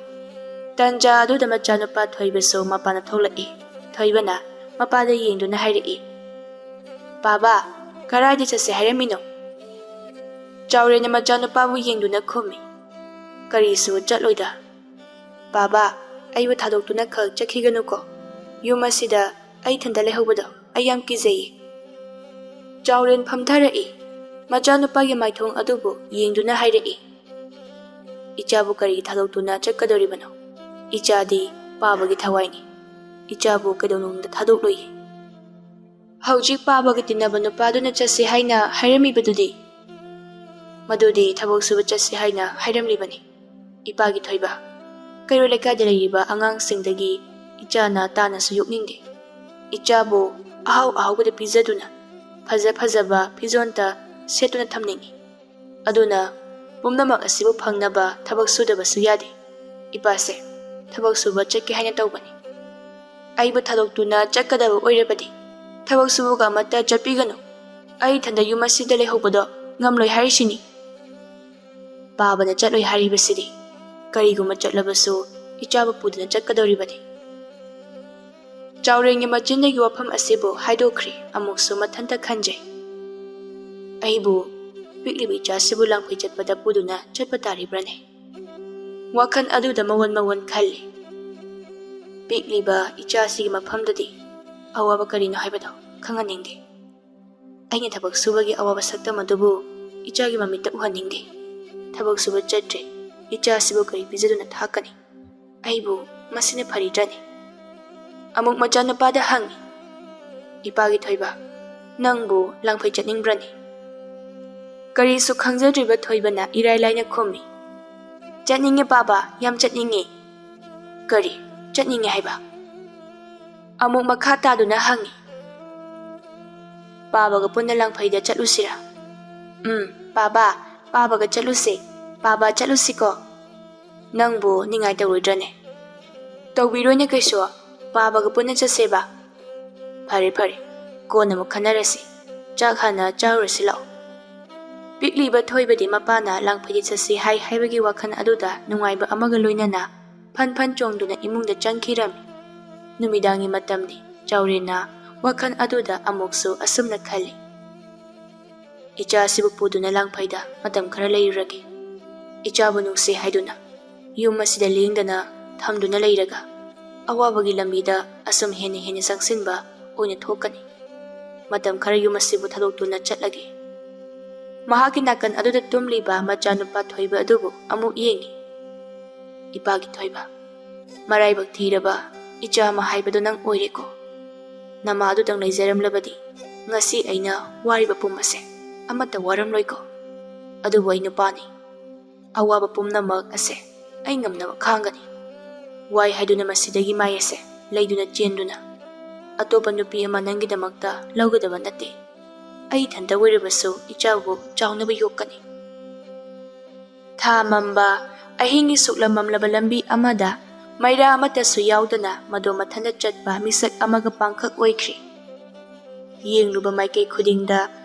ꯇꯟꯖꯥ ꯑꯗꯨꯗ ꯃꯆꯥꯅꯨꯄꯥ ꯊꯣꯏꯕꯁꯨ ꯃꯄꯥꯟꯗ ꯊꯣꯛꯂꯛꯏ꯫ ꯊꯣꯏꯕꯅ ꯃꯄꯥꯗ ꯌꯦꯡꯗꯨꯅ ꯍꯥꯏꯔꯛꯏ, "ꯄꯥꯕꯥ, ꯀꯔꯥꯏꯗ ꯆꯠꯁꯦ ꯍꯥꯏꯔꯝꯃꯤꯅꯣ?" ꯆꯥꯎꯔꯦꯟꯅ ꯃꯆꯥꯅꯨꯄꯥꯕꯨ ꯌꯦꯡꯗꯨꯅ ꯈꯨꯝꯃꯤ, "ꯀꯔꯤꯁꯨ ꯆꯠꯂꯣꯏꯗ꯫ ꯄꯥꯕꯥ, ꯑꯩꯕꯨ ꯊꯥꯗꯣꯛꯇꯨꯅ ꯈꯛ ꯆꯠꯈꯤꯒꯅꯨꯀꯣ꯫ ꯌꯨꯝ ꯑꯁꯤꯗ ꯑꯩ ꯏꯊꯟꯇ ꯂꯩꯍꯧꯕꯗꯣ ꯑꯩ ꯌꯥꯝ ꯀꯤꯖꯩꯌꯦ꯫" ꯆꯥꯎꯔꯦꯟ ꯐꯝꯊꯔꯛꯏ꯫ ꯃꯆꯥꯅꯨꯄꯥꯒꯤ ꯃꯥꯏꯊꯣꯡ ꯑꯗꯨꯕꯨ ꯌꯦꯡꯗꯨꯅ ꯍꯥꯏꯔꯛꯏ, "ꯏꯆꯥꯕꯨ ꯀꯔꯤꯒꯤ ꯊꯥꯗꯣꯛꯇꯨꯅ ꯆꯠꯀꯗꯧꯔꯤꯕꯅꯣ? ꯏꯆꯥꯗꯤ ꯄꯥꯕꯒꯤ ꯊꯋꯥꯏꯅꯤ꯫ ꯏꯆꯥꯕꯨ ꯀꯩꯗꯧꯅꯨꯡꯗ ꯊꯥꯗꯣꯛꯂꯣꯏꯌꯦ꯫" "ꯍꯧꯖꯤꯛ ꯄꯥꯕꯒ ꯇꯤꯟꯅꯕ ꯅꯨꯄꯥꯗꯨꯅ ꯆꯠꯁꯤ ꯍꯥꯏꯅ ꯍꯥꯏꯔꯝꯃꯤꯕꯗꯨꯗꯤ?" "ꯃꯗꯨꯗꯤ ꯊꯕꯛ ꯁꯨꯕ ꯆꯠꯁꯤ ꯍꯥꯏꯅ ꯍꯥꯏꯔꯝꯂꯤꯕꯅꯤ, ꯏꯄꯥꯒꯤ ꯊꯣꯏꯕ꯫ ꯀꯩꯔꯣꯜ ꯂꯩꯀꯥꯏꯗ ꯂꯩꯔꯤꯕ ꯑꯉꯥꯡꯁꯤꯡꯗꯒꯤ ꯏꯆꯥꯅ ꯇꯥꯅꯁꯨ ꯌꯣꯛꯅꯤꯡꯗꯦ꯫ ꯏꯆꯥꯕꯨ ꯑꯍꯥꯎ ꯑꯍꯥꯎꯕꯗ ꯄꯤꯖꯗꯨꯅ, ꯐꯖ ꯐꯖꯕ ꯐꯤꯖꯣꯟꯇ ꯁꯦꯠꯇꯨꯅ ꯊꯝꯅꯤꯡꯏ꯫ ꯑꯗꯨꯅ ꯄꯨꯝꯅꯃꯛ ꯑꯁꯤꯕꯨ ꯐꯪꯅꯕ ꯊꯕꯛ ꯁꯨꯗꯕꯁꯨ ꯌꯥꯗꯦ꯫ ꯏꯄꯥꯁꯦ ꯊꯕꯛ ꯁꯨꯕ ꯆꯠꯀꯦ ꯍꯥꯏꯅ ꯇꯧꯕꯅꯤ꯫ ꯑꯩꯕꯨ ꯊꯥꯗꯣꯛꯇꯨꯅ ꯆꯠꯀꯗꯕ ꯑꯣꯏꯔꯕꯗꯤ ꯊꯕꯛ ꯁꯨꯕꯒ ꯑꯃꯠꯇ ꯆꯠꯄꯤꯒꯅꯨ꯫ ꯑꯩ ꯏꯊꯟꯗ ꯌꯨꯝ ꯑꯁꯤꯗ ꯂꯩꯍꯧꯕꯗꯣ ꯉꯝꯂꯣꯏ ꯍꯥꯏꯔꯤꯁꯤꯅꯤ꯫" ꯄꯥꯕꯅ ꯆꯠꯂꯣꯏ ꯍꯥꯏꯔꯤꯕꯁꯤꯗꯤ ꯀꯔꯤꯒꯨꯝꯕ ꯆꯠꯂꯕꯁꯨ ꯏꯆꯥꯕꯨ ꯄꯨꯗꯨꯅ ꯆꯠꯀꯗꯧꯔꯤꯕꯅꯤ꯫ ꯆꯥꯎꯔꯦꯟꯒꯤ ꯃꯆꯤꯟꯗꯒꯤ ꯋꯥꯐꯝ ꯑꯁꯤꯕꯨ ꯍꯥꯏꯗꯣꯛꯈ꯭ꯔꯦ꯫ ꯑꯃꯨꯛꯁꯨ ꯃꯊꯟꯇ ꯈꯟꯖꯩ, "ꯑꯩꯕꯨ ꯄꯤꯛꯂꯤꯕ ꯏꯆꯥꯁꯤꯕꯨ ꯂꯥꯡꯐꯩ ꯆꯠꯄꯗ ꯄꯨꯗꯨꯅ ꯆꯠꯄ ꯇꯥꯔꯤꯕ꯭ꯔꯅꯦ?" ꯋꯥꯈꯜ ꯑꯗꯨꯗ ꯃꯋꯣꯟ ꯃꯋꯣꯟ ꯈꯜꯂꯤ꯫ ꯄꯤꯛꯂꯤꯕ ꯏꯆꯥꯁꯤꯒꯤ ꯃꯐꯝꯗꯗꯤ ꯑꯋꯥꯕ ꯀꯔꯤꯅꯣ ꯍꯥꯏꯕꯗꯣ ꯈꯪꯍꯟꯅꯤꯡꯗꯦ꯫ ꯑꯩꯅ ꯊꯕꯛ ꯁꯨꯕꯒꯤ ꯑꯋꯥꯕ ꯁꯛꯇꯝ ꯑꯗꯨꯕꯨ ꯏꯆꯥꯒꯤ ꯃꯃꯤꯠꯇ ꯎꯍꯟꯅꯤꯡꯗꯦ꯫ ꯊꯕꯛ ꯁꯨꯕ ꯆꯠꯇ꯭ꯔꯦ, ꯏꯆꯥꯁꯤꯕꯨ ꯀꯔꯤ ꯄꯤꯖꯗꯨꯅ ꯊꯥꯛꯀꯅꯤ? ꯑꯩꯕꯨ ꯃꯁꯤꯅ ꯐꯔꯤꯗ꯭ꯔꯅꯦ? ꯑꯃꯨꯛ ꯃꯆꯥꯅꯨꯄꯥꯗ ꯍꯪꯉꯤ, "ꯏꯄꯥꯒꯤ ꯊꯣꯏꯕ, ꯅꯪꯕꯨ ꯂꯥꯡꯐꯩ ꯆꯠꯅꯤꯡꯕ꯭ꯔꯅꯦ?" ꯀꯔꯤꯁꯨ ꯈꯪꯖꯗ꯭ꯔꯤꯕ ꯊꯣꯏꯕꯅ ꯏꯔꯥꯏ ꯂꯥꯏꯅ ꯈꯨꯝꯃꯤ, "ꯆꯠꯅꯤꯡꯉꯦ ꯄꯥꯕ, ꯌꯥꯝ ꯆꯠꯅꯤꯡꯉꯦ꯫" "ꯀꯔꯤ ꯆꯠꯅꯤꯡꯉꯦ ꯍꯥꯏꯕ?" ꯑꯃꯨꯛ ꯃꯈꯥ ꯇꯥꯗꯨꯅ ꯍꯪꯉꯤ, "ꯄꯥꯕꯒ ꯄꯨꯟꯅ ꯂꯥꯡꯐꯩꯗ ꯆꯠꯂꯨꯁꯤꯔꯥ?" "ꯎꯝ, ꯄꯥꯕ, ꯄꯥꯕꯒ ꯆꯠꯂꯨꯁꯦ꯫ ꯄꯥꯕ, ꯆꯠꯂꯨꯁꯤꯀꯣ꯫ ꯅꯪꯕꯨ ꯅꯤꯡꯉꯥꯏ ꯇꯧꯔꯣꯏꯗ꯭ꯔꯅꯦ?" "ꯇꯧꯕꯤꯔꯣꯏꯅꯦ ꯀꯩꯁꯨ, ꯄꯥꯕꯒ ꯄꯨꯟꯅ ꯆꯠꯁꯦꯕ꯫" "ꯐꯔꯦ ꯐꯔꯦ, ꯀꯣꯟꯅ ꯑꯃꯨꯛ ꯈꯟꯅꯔꯁꯤ, ꯆꯥꯛ ꯍꯥꯟꯅ ꯆꯥꯔꯨꯔꯁꯤ ꯂꯥꯛꯑꯣ꯫" ꯄꯤꯛꯂꯤꯕ ꯊꯣꯏꯕꯗꯤ ꯃꯄꯥꯅ ꯂꯥꯡꯐꯩꯗ ꯆꯠꯁꯤ ꯍꯥꯏ ꯍꯥꯏꯕꯒꯤ ꯋꯥꯈꯜ ꯑꯗꯨꯗ ꯅꯨꯡꯉꯥꯏꯕ ꯑꯃꯒ ꯂꯣꯏꯅꯅ ꯐꯟ ꯐꯟ ꯆꯣꯡꯗꯨꯅ ꯏꯃꯨꯡꯗ ꯆꯪꯈꯤꯔꯝꯃꯤ꯫ ꯅꯨꯃꯤꯗꯥꯡꯒꯤ ꯃꯇꯝꯅꯤ꯫ ꯆꯥꯎꯔꯦꯟꯅ ꯋꯥꯈꯜ ꯑꯗꯨꯗ ꯑꯃꯨꯛꯁꯨ ꯑꯁꯨꯝꯅ ꯈꯜꯂꯤ, "ꯏꯆꯥꯁꯤꯕꯨ ꯄꯨꯗꯨꯅ ꯂꯥꯡꯐꯩꯗ ꯃꯇꯝ ꯈꯔ ꯂꯩꯔꯨꯔꯒꯦ꯫ ꯏꯆꯥꯕꯨ ꯅꯨꯡꯁꯤ ꯍꯥꯏꯗꯨꯅ ꯌꯨꯝ ꯑꯁꯤꯗ ꯂꯦꯡꯗꯅ ꯊꯝꯗꯨꯅ ꯂꯩꯔꯒ ꯑꯋꯥꯕꯒꯤ ꯂꯝꯕꯤꯗ ꯑꯁꯨꯝ ꯍꯦꯟꯅ ꯍꯦꯟꯅ ꯆꯪꯁꯤꯟꯕ ꯑꯣꯏꯅ ꯊꯣꯛꯀꯅꯤ꯫ ꯃꯇꯝ ꯈꯔ ꯌꯨꯝ ꯑꯁꯤꯕꯨ ꯊꯥꯗꯣꯛꯇꯨꯅ ꯆꯠꯂꯒꯦ꯫" ꯃꯍꯥꯛꯀꯤ ꯅꯥꯀꯟ ꯑꯗꯨꯗ ꯇꯨꯝꯂꯤꯕ ꯃꯆꯥꯅꯨꯄꯥ ꯊꯣꯏꯕ ꯑꯗꯨꯕꯨ ꯑꯃꯨꯛ ꯌꯦꯡꯉꯤ꯫ "ꯏꯄꯥꯒꯤ ꯊꯣꯏꯕ, ꯃꯔꯥꯏꯕꯛ ꯊꯤꯔꯕ ꯏꯆꯥ ꯑꯃ ꯍꯥꯏꯕꯗꯨ ꯅꯪ ꯑꯣꯏꯔꯦꯀꯣ꯫ ꯅꯃꯥ ꯑꯗꯨꯗꯪ ꯂꯩꯖꯔꯝꯂꯕꯗꯤ ꯉꯁꯤ ꯑꯩꯅ ꯋꯥꯔꯤꯕ ꯄꯨꯝꯕꯁꯦ ꯑꯃꯠꯇ ꯋꯥꯔꯝꯂꯣꯏꯀꯣ꯫ ꯑꯗꯨꯕꯨ ꯑꯩ ꯅꯨꯄꯥꯅꯤ꯫ ꯑꯋꯥꯕ ꯄꯨꯝꯅꯃꯛ ꯑꯁꯦ ꯑꯩ ꯉꯝꯅꯕ ꯈꯥꯡꯒꯅꯤ꯫ ꯋꯥꯏ ꯍꯥꯏꯗꯨꯅ ꯃꯁꯤꯗꯒꯤ ꯃꯥꯏ ꯑꯁꯦ ꯂꯩꯗꯨꯅ ꯆꯦꯟꯗꯨꯅ ꯑꯇꯣꯞꯄ ꯅꯨꯄꯤ ꯑꯃ ꯅꯪꯒꯤꯗꯃꯛꯇ ꯂꯧꯒꯗꯕ ꯅꯠꯇꯦ꯫ ꯑꯩ ꯏꯊꯟꯇ ꯑꯣꯏꯔꯕꯁꯨ ꯏꯆꯥꯕꯨ ꯆꯥꯎꯅꯕ ꯌꯣꯛꯀꯅꯤ꯫" ꯊꯥ ꯃꯝꯕ, ꯑꯍꯤꯡꯒꯤ ꯁꯨꯛꯂꯝ ꯃꯝꯂꯕ ꯂꯝꯕꯤ ꯑꯃꯗ ꯃꯩꯔꯥ ꯑꯃꯠꯇꯁꯨ ꯌꯥꯎꯗꯅ ꯃꯗꯣ ꯃꯊꯟꯇ ꯆꯠꯄ ꯃꯤꯁꯛ ꯑꯃꯒ ꯄꯥꯡꯈꯛ ꯑꯣꯏꯈ꯭ꯔꯤ꯫ ꯌꯦꯡꯂꯨꯕ ꯃꯥꯏꯀꯩ ꯈꯨꯗꯤꯡꯗ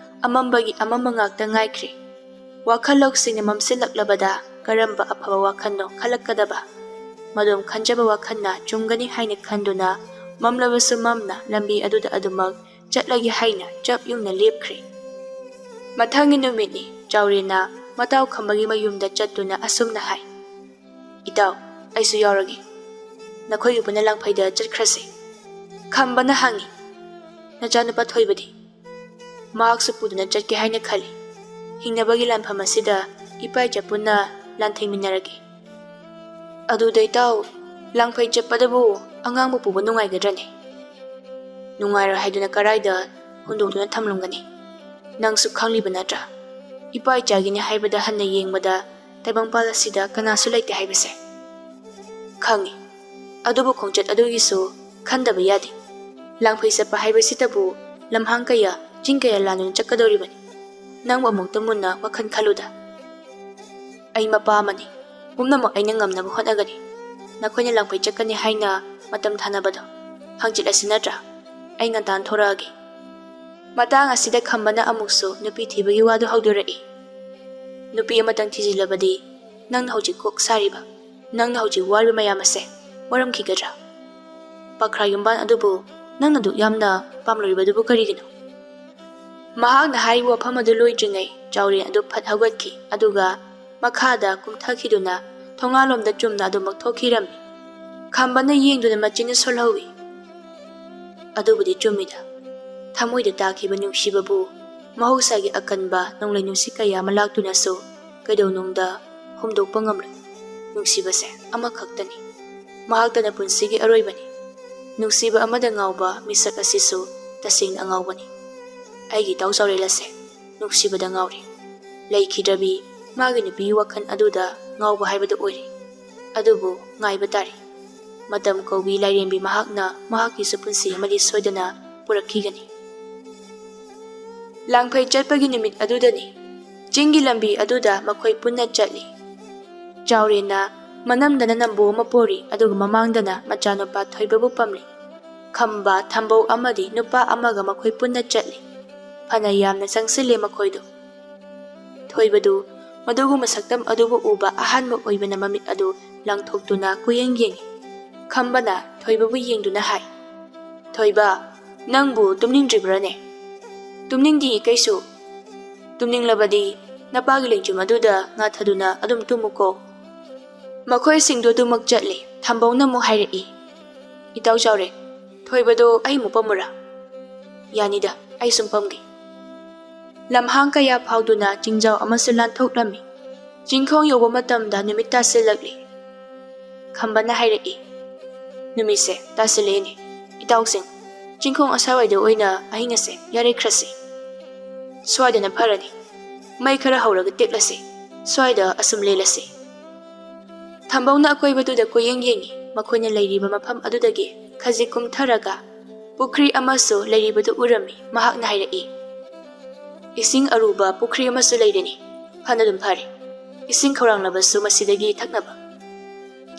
ꯑꯃꯝꯕꯒꯤ ꯑꯃꯝꯕ ꯉꯥꯛꯇ ꯉꯥꯏꯈ꯭ꯔꯤ꯫ ꯋꯥꯈꯜ ꯂꯧꯁꯤꯡꯅ ꯃꯝꯁꯤꯜꯂꯛꯂꯕꯗ ꯀꯔꯝꯕ ꯑꯐꯕ ꯋꯥꯈꯜꯅꯣ ꯈꯜꯂꯛꯀꯗꯕ? ꯃꯗꯣꯝ ꯈꯟꯖꯕ ꯋꯥꯈꯜꯅ ꯆꯨꯝꯒꯅꯤ ꯍꯥꯏꯅ ꯈꯟꯗꯨꯅ ꯃꯝꯂꯕꯁꯨ ꯃꯝꯅ ꯂꯝꯕꯤ ꯑꯗꯨꯗ ꯑꯗꯨꯃꯛ ꯆꯠꯂꯒꯦ ꯍꯥꯏꯅ ꯆꯞ ꯌꯨꯡꯅ ꯂꯦꯞꯈ꯭ꯔꯦ꯫ ꯃꯊꯪꯒꯤ ꯅꯨꯃꯤꯠꯅꯤ꯫ ꯆꯥꯎꯔꯦꯟꯅ ꯃꯇꯥꯎ ꯈꯝꯕꯒꯤ ꯃꯌꯨꯝꯗ ꯆꯠꯇꯨꯅ ꯑꯁꯨꯝꯅ ꯍꯥꯏ, "ꯏꯇꯥꯎ, ꯑꯩꯁꯨ ꯌꯥꯎꯔꯒꯦ꯫ ꯅꯈꯣꯏꯒꯤ ꯄꯨꯟꯅ ꯂꯥꯡꯐꯩꯗ ꯆꯠꯈ꯭ꯔꯁꯦ꯫" ꯈꯝꯕꯅ ꯍꯪꯉꯤ, "ꯅꯆꯥꯅꯨꯄꯥ ꯊꯣꯏꯕꯗꯤ?" "ꯃꯍꯥꯛꯁꯨ ꯄꯨꯗꯨꯅ ꯆꯠꯀꯦ ꯍꯥꯏꯅ ꯈꯜꯂꯤ꯫ ꯍꯤꯡꯅꯕꯒꯤ ꯂꯥꯟꯐꯝ ꯑꯁꯤꯗ ꯏꯄꯥ ꯏꯆꯥ ꯄꯨꯟꯅ ꯂꯥꯟꯊꯦꯡꯃꯤꯟꯅꯔꯒꯦ꯫" "ꯑꯗꯨꯗ ꯏꯇꯥꯎ, ꯂꯥꯡꯐꯩ ꯆꯠꯄꯗꯕꯨ ꯑꯉꯥꯡꯕꯨ ꯄꯨꯕ ꯅꯨꯡꯉꯥꯏꯒꯗ꯭ꯔꯅꯦ?" "ꯅꯨꯡꯉꯥꯏꯔꯣꯏ ꯍꯥꯏꯗꯨꯅ ꯀꯔꯥꯏꯗ ꯍꯨꯟꯗꯣꯛꯇꯨꯅ ꯊꯝꯂꯝꯒꯅꯤ? ꯅꯪꯁꯨ ꯈꯪꯂꯤꯕ ꯅꯠꯇ꯭ꯔꯥ? ꯏꯄꯥ ꯏꯆꯥꯒꯤꯅꯤ ꯍꯥꯏꯕꯗ ꯍꯟꯅ ꯌꯦꯡꯕꯗ ꯇꯥꯏꯕꯪꯄꯥꯜ ꯑꯁꯤꯗ ꯀꯅꯥꯁꯨ ꯂꯩꯇꯦ ꯍꯥꯏꯕꯁꯦ꯫" "ꯈꯪꯉꯤ꯫ ꯑꯗꯨꯕꯨ ꯈꯣꯡꯆꯠ ꯑꯗꯨꯒꯤꯁꯨ ꯈꯟꯗꯕ ꯌꯥꯗꯦ꯫ ꯂꯥꯡꯐꯩ ꯆꯠꯄ ꯍꯥꯏꯕꯁꯤꯇꯕꯨ ꯂꯝꯍꯥꯡ ꯀꯌꯥ, ꯆꯤꯡ ꯀꯌꯥ ꯂꯥꯟꯗꯨꯅ ꯆꯠꯀꯗꯧꯔꯤꯕꯅꯤ꯫ ꯅꯪꯕꯨ ꯑꯃꯨꯛꯇ ꯃꯨꯟꯅ ꯋꯥꯈꯜ ꯈꯜꯂꯨꯗ꯫" "ꯑꯩ ꯃꯄꯥ ꯑꯃꯅꯤ꯫ ꯄꯨꯝꯅꯃꯛ ꯑꯩꯅ ꯉꯝꯅꯕ ꯍꯣꯠꯅꯒꯅꯤ꯫ ꯅꯈꯣꯏꯅ ꯂꯥꯡꯐꯩ ꯆꯠꯀꯅꯤ ꯍꯥꯏꯅ ꯃꯇꯝ ꯊꯥꯅꯕꯗꯣ ꯍꯪꯆꯤꯠ ꯑꯁꯤ ꯅꯠꯇ꯭ꯔꯥ? ꯑꯩ ꯉꯟꯇꯥꯅ ꯊꯣꯔꯛꯑꯒꯦ꯫ ꯃꯇꯥꯡ ꯑꯁꯤꯗ ꯈꯝꯕꯅ ꯑꯃꯨꯛꯁꯨ ꯅꯨꯄꯤ ꯊꯤꯕꯒꯤ ꯋꯥꯗꯨ ꯍꯧꯗꯣꯔꯛꯏ꯫ "ꯅꯨꯄꯤ ꯑꯃꯇꯪ ꯊꯤꯖꯤꯜꯂꯕꯗꯤ ꯅꯪꯅ ꯍꯧꯖꯤꯛ ꯀꯣꯛ ꯁꯥꯔꯤꯕ, ꯅꯪꯅ ꯍꯧꯖꯤꯛ ꯋꯥꯔꯤꯕ ꯃꯌꯥꯝ ꯑꯁꯦ ꯋꯥꯔꯝꯈꯤꯒꯗ꯭ꯔꯥ? ꯄꯥꯈ꯭ꯔꯥ ꯌꯨꯝꯕꯥꯟ ꯑꯗꯨꯕꯨ ꯅꯪꯅ ꯑꯗꯨꯛ ꯌꯥꯝꯅ ꯄꯥꯝꯂꯨꯔꯤꯕꯗꯨꯕꯨ ꯀꯔꯤꯒꯤꯅꯣ?" ꯃꯍꯥꯛꯅ ꯍꯥꯏꯔꯤꯕ ꯋꯥꯐꯝ ꯑꯗꯨ ꯂꯣꯏꯗ꯭ꯔꯤꯉꯩ ꯆꯥꯎꯔꯦꯟ ꯑꯗꯨ ꯐꯠ ꯍꯧꯒꯠꯈꯤ, ꯑꯗꯨꯒ ꯃꯈꯥꯗ ꯀꯨꯝꯊꯈꯤꯗꯨꯅ ꯊꯣꯡꯒꯥꯜꯂꯣꯝꯗ ꯆꯨꯝꯅ ꯑꯗꯨꯃꯛ ꯊꯣꯛꯈꯤꯔꯝꯃꯤ꯫ ꯈꯝꯕꯅ ꯌꯦꯡꯗꯨꯅ ꯃꯆꯤꯟꯅ ꯁꯣꯜꯍꯧꯏ꯫ "ꯑꯗꯨꯕꯨꯗꯤ ꯆꯨꯝꯃꯤꯗ, ꯊꯃꯣꯏꯗ ꯇꯥꯈꯤꯕ ꯅꯨꯡꯁꯤꯕꯕꯨ ꯃꯍꯧꯁꯥꯒꯤ ꯑꯀꯟꯕ ꯅꯣꯡꯂꯩ ꯅꯨꯡꯁꯤꯠ ꯀꯌꯥ ꯑꯃ ꯂꯥꯛꯇꯨꯅꯁꯨ ꯀꯩꯗꯧꯅꯨꯡꯗ ꯍꯨꯝꯗꯣꯛꯄ ꯉꯝꯂꯣꯏ꯫ ꯅꯨꯡꯁꯤꯕꯁꯦ ꯑꯃꯈꯛꯇꯅꯤ, ꯃꯍꯥꯛꯇꯅ ꯄꯨꯟꯁꯤꯒꯤ ꯑꯔꯣꯏꯕꯅꯤ꯫ ꯅꯨꯡꯁꯤꯕ ꯑꯃꯗ ꯉꯥꯎꯕ ꯃꯤꯁꯛ ꯑꯁꯤꯁꯨ ꯇꯁꯦꯡꯅ ꯑꯉꯥꯎꯕꯅꯤ꯫ ꯑꯩꯒꯤ ꯏꯇꯥꯎ ꯆꯥꯎꯔꯦꯜ ꯑꯁꯦ ꯅꯨꯡꯁꯤꯕꯗ ꯉꯥꯎꯔꯦ꯫ ꯂꯩꯈꯤꯗ꯭ꯔꯕꯤ ꯃꯥꯒꯤ ꯅꯨꯄꯤꯒꯤ ꯋꯥꯈꯜ ꯑꯗꯨꯗ ꯉꯥꯎꯕ ꯍꯥꯏꯕꯗꯨ ꯑꯣꯏꯔꯦ꯫ ꯑꯗꯨꯕꯨ ꯉꯥꯏꯕ ꯇꯥꯔꯦ꯫ ꯃꯇꯝ ꯀꯧꯕꯤ ꯂꯥꯏꯔꯦꯝꯕꯤ ꯃꯍꯥꯛꯅ ꯃꯍꯥꯛꯀꯤꯁꯨ ꯄꯨꯟꯁꯤ ꯑꯃꯗꯤ ꯁꯣꯏꯗꯅ ꯄꯨꯔꯛꯈꯤꯒꯅꯤ꯫" ꯂꯥꯡꯐꯩ ꯆꯠꯄꯒꯤ ꯅꯨꯃꯤꯠ ꯑꯗꯨꯗꯅꯤ꯫ ꯆꯤꯡꯒꯤ ꯂꯝꯕꯤ ꯑꯗꯨꯗ ꯃꯈꯣꯏ ꯄꯨꯟꯅ ꯆꯠꯂꯤ꯫ ꯆꯥꯎꯔꯦꯟꯅ ꯃꯅꯝꯗꯅ ꯅꯝꯕꯨ ꯑꯃ ꯄꯣꯔꯤ, ꯑꯗꯨꯒ ꯃꯃꯥꯡꯗꯅ ꯃꯆꯥꯅꯨꯄꯥ ꯊꯣꯏꯕꯕꯨ ꯄꯝꯂꯤ꯫ ꯈꯝꯕ, ꯊꯝꯕꯧ ꯑꯃꯗꯤ ꯅꯨꯄꯥ ꯑꯃꯒ ꯃꯈꯣꯏ ꯄꯨꯟꯅ ꯆꯠꯂꯤ꯫ ꯐꯅ ꯌꯥꯝꯅ ꯆꯪꯁꯤꯜꯂꯦ ꯃꯈꯣꯏꯗꯨ꯫ ꯊꯣꯏꯕꯗꯨ ꯃꯗꯨꯒꯨꯝꯕ ꯁꯛꯇꯝ ꯑꯗꯨꯕꯨ ꯎꯕ ꯑꯍꯥꯟꯕ ꯑꯣꯏꯕꯅ ꯃꯃꯤꯠ ꯑꯗꯨ ꯂꯥꯡꯊꯣꯛꯇꯨꯅ ꯀꯨꯌꯦꯡ ꯌꯦꯡꯉꯤ꯫ ꯈꯝꯕꯅ ꯊꯣꯏꯕꯕꯨ ꯌꯦꯡꯗꯨꯅ ꯍꯥꯏ, "ꯊꯣꯏꯕ, ꯅꯪꯕꯨ ꯇꯨꯝꯅꯤꯡꯗ꯭ꯔꯤꯕ꯭ꯔꯥꯅꯦ?" "ꯇꯨꯝꯅꯤꯡꯗꯤꯌꯦ ꯀꯩꯁꯨ꯫ ꯇꯨꯝꯅꯤꯡꯂꯕꯗꯤ ꯅꯄꯥꯒꯤ ꯂꯦꯡꯖꯨꯝ ꯑꯗꯨꯗ ꯉꯥꯊꯗꯨꯅ ꯑꯗꯨꯝ ꯇꯨꯝꯃꯨꯀꯣ꯫" ꯃꯈꯣꯏꯁꯤꯡꯗꯨ ꯑꯗꯨꯃꯛ ꯆꯠꯂꯤ꯫ ꯊꯝꯕꯧꯅ ꯑꯃꯨꯛ ꯍꯥꯏꯔꯛꯏ, "ꯏꯇꯥꯎ ꯆꯥꯎꯔꯦ, ꯊꯣꯏꯕꯗꯣ ꯑꯩ ꯑꯃꯨꯛ ꯄꯝꯃꯨꯔꯥ?" "ꯌꯥꯅꯤꯗ, ꯑꯩ ꯁꯨꯝ ꯄꯝꯒꯦ꯫" ꯂꯝꯍꯥꯡ ꯀꯌꯥ ꯐꯥꯎꯗꯨꯅ ꯆꯤꯡꯖꯥꯎ ꯑꯃꯁꯨ ꯂꯥꯟꯊꯣꯛꯂꯝꯃꯤ꯫ ꯆꯤꯡꯈꯣꯡ ꯌꯧꯕ ꯃꯇꯝꯗ ꯅꯨꯃꯤꯠ ꯇꯥꯁꯤꯜꯂꯛꯂꯤ꯫ ꯈꯝꯕꯅ ꯍꯥꯏꯔꯛꯏ, "ꯅꯨꯃꯤꯠꯁꯦ ꯇꯥꯁꯤꯜꯂꯛꯑꯦꯅꯦ꯫ ꯏꯇꯥꯎꯁꯤꯡ, ꯆꯤꯡꯈꯣꯡ ꯑꯁꯥꯋꯥꯏꯗ ꯑꯣꯏꯅ ꯑꯍꯤꯡ ꯑꯁꯦ ꯌꯥꯔꯦꯈ꯭ꯔꯁꯤ꯫ ꯁ꯭ꯋꯥꯏꯗꯅ ꯐꯔꯅꯤ꯫ ꯃꯩ ꯈꯔ ꯍꯧꯔꯒ ꯇꯦꯛꯂꯁꯤ꯫ ꯁ꯭ꯋꯥꯏꯗ ꯑꯁꯨꯝ ꯂꯦꯜꯂꯁꯤ꯫" ꯊꯝꯕꯧꯅ ꯑꯀꯣꯏꯕꯗꯨꯗ ꯀꯣꯏꯌꯦꯡ ꯌꯦꯡꯉꯤ꯫ ꯃꯈꯣꯏꯅ ꯂꯩꯔꯤꯕ ꯃꯐꯝ ꯑꯗꯨꯗꯒꯤ ꯈꯖꯤꯛ ꯀꯨꯝꯊꯔꯒ ꯄꯨꯈ꯭ꯔꯤ ꯑꯃꯁꯨ ꯂꯩꯔꯤꯕꯗꯨ ꯎꯔꯝꯃꯤ꯫ ꯃꯍꯥꯛꯅ ꯍꯥꯏꯔꯛꯏ, "ꯏꯁꯤꯡ ꯑꯔꯨꯕ ꯄꯨꯈ꯭ꯔꯤ ꯑꯃꯁꯨ ꯂꯩꯔꯦꯅꯦ꯫ ꯐꯅꯗꯨꯝ ꯐꯔꯦ꯫ ꯏꯁꯤꯡ ꯈꯧꯔꯥꯡꯂꯕꯁꯨ ꯃꯁꯤꯗꯒꯤ ꯊꯛꯅꯕ꯫"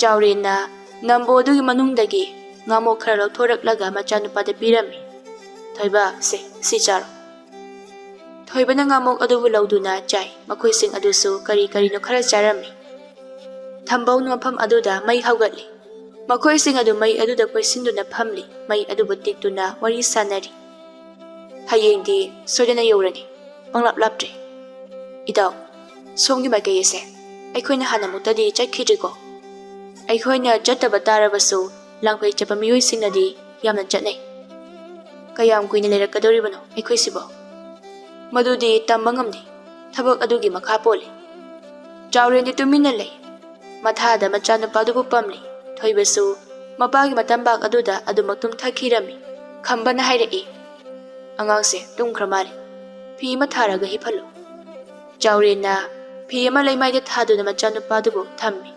ꯆꯥꯎꯔꯦꯟꯅ ꯅꯝꯕꯣ ꯑꯗꯨꯒꯤ ꯃꯅꯨꯡꯗꯒꯤ ꯉꯥꯃꯣꯛ ꯈꯔ ꯂꯧꯊꯣꯔꯛꯂꯒ ꯃꯆꯥꯅꯨꯄꯥꯗ ꯄꯤꯔꯝꯃꯤ꯫ "ꯊꯣꯏꯕ, ꯁꯦ, ꯁꯤ ꯆꯥꯔꯣ꯫" ꯊꯣꯏꯕꯅ ꯉꯥꯃꯣꯛ ꯑꯗꯨꯕꯨ ꯂꯧꯗꯨꯅ ꯆꯥꯏ꯫ ꯃꯈꯣꯏꯁꯤꯡ ꯑꯗꯨꯁꯨ ꯀꯔꯤ ꯀꯔꯤꯅꯣ ꯈꯔ ꯆꯥꯔꯝꯃꯤ꯫ ꯊꯝꯕꯧꯅ ꯃꯐꯝ ꯑꯗꯨꯗ ꯃꯩ ꯍꯧꯒꯠꯂꯤ꯫ ꯃꯈꯣꯏꯁꯤꯡ ꯑꯗꯨ ꯃꯩ ꯑꯗꯨꯗ ꯀꯣꯏꯁꯤꯟꯗꯨꯅ ꯐꯝꯂꯤ꯫ ꯃꯩ ꯑꯗꯨꯕꯨ ꯇꯤꯛꯇꯨꯅ ꯋꯥꯔꯤ ꯁꯥꯟꯅꯔꯤ꯫ "ꯍꯌꯦꯡꯗꯤ ꯁꯣꯏꯗꯅ ꯌꯧꯔꯅꯤ꯫ ꯄꯪꯂꯥꯞ ꯂꯥꯞꯇ꯭ꯔꯦ꯫ ꯏꯇꯥꯎ, ꯁꯣꯝꯒꯤ ꯃꯥꯏꯀꯩ ꯑꯁꯦ ꯑꯩꯈꯣꯏꯅ ꯍꯥꯟꯅꯃꯨꯛꯇꯗꯤ ꯆꯠꯈꯤꯗ꯭ꯔꯤꯀꯣ꯫ ꯑꯩꯈꯣꯏꯅ ꯆꯠꯇꯕ ꯇꯥꯔꯕꯁꯨ ꯂꯥꯡꯐꯩ ꯆꯠꯄ ꯃꯤꯑꯣꯏꯁꯤꯡꯅꯗꯤ ꯌꯥꯝꯅ ꯆꯠꯅꯩ꯫ ꯀꯌꯥꯝ ꯀꯨꯏꯅ ꯂꯩꯔꯛꯀꯗꯧꯔꯤꯕꯅꯣ ꯑꯩꯈꯣꯏꯁꯤꯕꯣ?" "ꯃꯗꯨꯗꯤ ꯇꯝꯕ ꯉꯝꯗꯦ꯫ ꯊꯕꯛ ꯑꯗꯨꯒꯤ ꯃꯈꯥ ꯄꯣꯜꯂꯤ꯫" ꯆꯥꯎꯔꯦꯟꯗꯤ ꯇꯨꯃꯤꯟꯅ ꯂꯩ꯫ ꯃꯊꯥꯗ ꯃꯆꯥꯅꯨꯄꯥꯗꯨꯕꯨ ꯄꯝꯂꯤ꯫ ꯊꯣꯏꯕꯁꯨ ꯃꯄꯥꯒꯤ ꯃꯇꯝꯕꯥꯛ ꯑꯗꯨꯗ ꯑꯗꯨꯃꯛ ꯇꯨꯝꯊꯈꯤꯔꯝꯃꯤ꯫ ꯈꯝꯕꯅ ꯍꯥꯏꯔꯛꯏ, "ꯑꯉꯥꯡꯁꯦ ꯇꯨꯝꯈ꯭ꯔ ꯃꯥꯜꯂꯦ꯫ ꯐꯤ ꯑꯃ ꯊꯥꯔꯒ ꯍꯤꯞꯍꯜꯂꯨ꯫" ꯆꯥꯎꯔꯦꯟꯅ ꯐꯤ ꯑꯃ ꯂꯩꯃꯥꯏꯗ ꯊꯥꯗꯨꯅ ꯃꯆꯥꯅꯨꯄꯥꯗꯨꯕꯨ ꯊꯝꯃꯤ꯫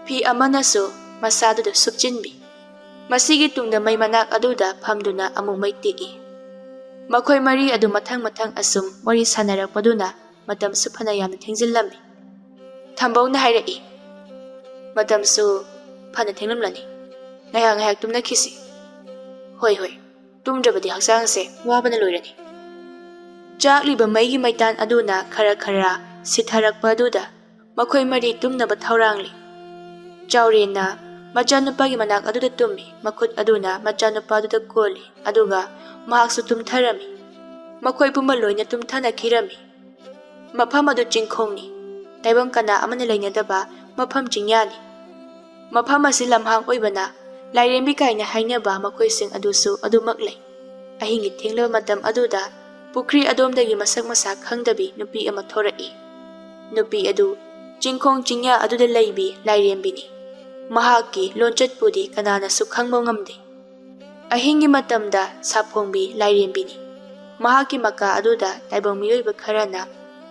ꯐꯤ ꯑꯃꯅꯁꯨ ꯃꯁꯥꯗꯨꯗ ꯁꯨꯞꯆꯤꯟꯕꯤ꯫ ꯃꯁꯤꯒꯤ ꯇꯨꯡꯗ ꯃꯩ ꯃꯅꯥꯛ ꯑꯗꯨꯗ ꯐꯝꯗꯨꯅ ꯑꯃꯨꯛ ꯃꯩ ꯇꯤꯛꯏ꯫ ꯃꯈꯣꯏ ꯃꯔꯤ ꯑꯗꯨ ꯃꯊꯪ ꯃꯊꯪ ꯑꯁꯨꯝ ꯋꯥꯔꯤ ꯁꯥꯟꯅꯔꯛꯄꯗꯨꯅ ꯃꯇꯝꯁꯨ ꯐꯅ ꯌꯥꯝꯅ ꯊꯦꯡꯖꯤꯜꯂꯝꯃꯤ꯫ ꯊꯝꯕꯧꯅ ꯍꯥꯏꯔꯛꯏ, "ꯃꯇꯝꯁꯨ ꯐꯅ ꯊꯦꯡꯂꯝꯂꯅꯤ꯫ ꯉꯥꯏꯍꯥꯛ ꯉꯥꯏꯍꯥꯛ ꯇꯨꯝꯅꯈꯤꯁꯤ꯫" "ꯍꯣꯏ, ꯍꯣꯏ, ꯇꯨꯝꯗ꯭ꯔꯕꯗꯤ ꯍꯛꯆꯥꯡꯁꯦ ꯋꯥꯕꯅ ꯂꯣꯏꯔꯅꯤ꯫" ꯆꯥꯛꯂꯤꯕ ꯃꯩꯒꯤ ꯃꯩꯇꯥꯟ ꯑꯗꯨꯅ ꯈꯔ ꯈꯔ ꯁꯤꯊꯔꯛꯄ ꯑꯗꯨꯗ ꯃꯈꯣꯏ ꯃꯔꯤ ꯇꯨꯝꯅꯕ ꯊꯧꯔꯥꯡꯂꯤ꯫ ꯆꯥꯎꯔꯦꯟꯅ ꯃꯆꯥꯅꯨꯄꯥꯒꯤ ꯃꯅꯥꯛ ꯑꯗꯨꯗ ꯇꯨꯝꯃꯤ꯫ ꯃꯈꯨꯠ ꯑꯗꯨꯅ ꯃꯆꯥꯅꯨꯄꯥꯗꯨꯗ ꯀꯣꯜꯂꯤ, ꯑꯗꯨꯒ ꯃꯍꯥꯛꯁꯨ ꯇꯨꯝꯊꯔꯝꯃꯤ꯫ ꯃꯈꯣꯏ ꯄꯨꯝꯕ ꯂꯣꯏꯅ ꯇꯨꯝꯊꯅꯈꯤꯔꯝꯃꯤ꯫ ꯃꯐꯝ ꯑꯗꯨ ꯆꯤꯡꯈꯣꯡꯅꯤ꯫ ꯇꯥꯏꯕꯪ ꯀꯅꯥ ꯑꯃꯅ ꯂꯩꯅꯗꯕ ꯃꯐꯝ ꯆꯤꯡꯌꯥꯅꯤ꯫ ꯃꯐꯝ ꯑꯁꯤ ꯂꯝꯍꯥꯡ ꯑꯣꯏꯕꯅ ꯂꯥꯏꯔꯦꯝꯕꯤ ꯀꯥꯏꯅ ꯍꯥꯏꯅꯕ ꯃꯈꯣꯏꯁꯤꯡ ꯑꯗꯨꯁꯨ ꯑꯗꯨꯃꯛ ꯂꯩ꯫ ꯑꯍꯤꯡꯒꯤ ꯊꯦꯡꯂꯕ ꯃꯇꯝ ꯑꯗꯨꯗ ꯄꯨꯈ꯭ꯔꯤ ꯑꯗꯣꯝꯗꯒꯤ ꯃꯁꯛ ꯃꯁꯥ ꯈꯪꯗꯕꯤ ꯅꯨꯄꯤ ꯑꯃ ꯊꯣꯔꯛꯏ꯫ ꯅꯨꯄꯤ ꯑꯗꯨ ꯆꯤꯡꯈꯣꯡ ꯆꯤꯡꯌꯥ ꯑꯗꯨꯗ ꯂꯩꯕꯤ ꯂꯥꯏꯔꯦꯝꯕꯤꯅꯤ꯫ ꯃꯍꯥꯛꯀꯤ ꯂꯣꯟꯆꯠꯄꯨꯗꯤ ꯀꯅꯥꯅꯁꯨ ꯈꯪꯕ ꯉꯝꯗꯦ꯫ ꯑꯍꯤꯡꯒꯤ ꯃꯇꯝꯗ ꯁꯥꯐꯣꯡꯕꯤ ꯂꯥꯏꯔꯦꯝꯕꯤꯅꯤ꯫ ꯃꯍꯥꯛꯀꯤ ꯃꯀꯥ ꯑꯗꯨꯗ ꯇꯥꯏꯕꯪ ꯃꯤꯑꯣꯏꯕ ꯈꯔꯅ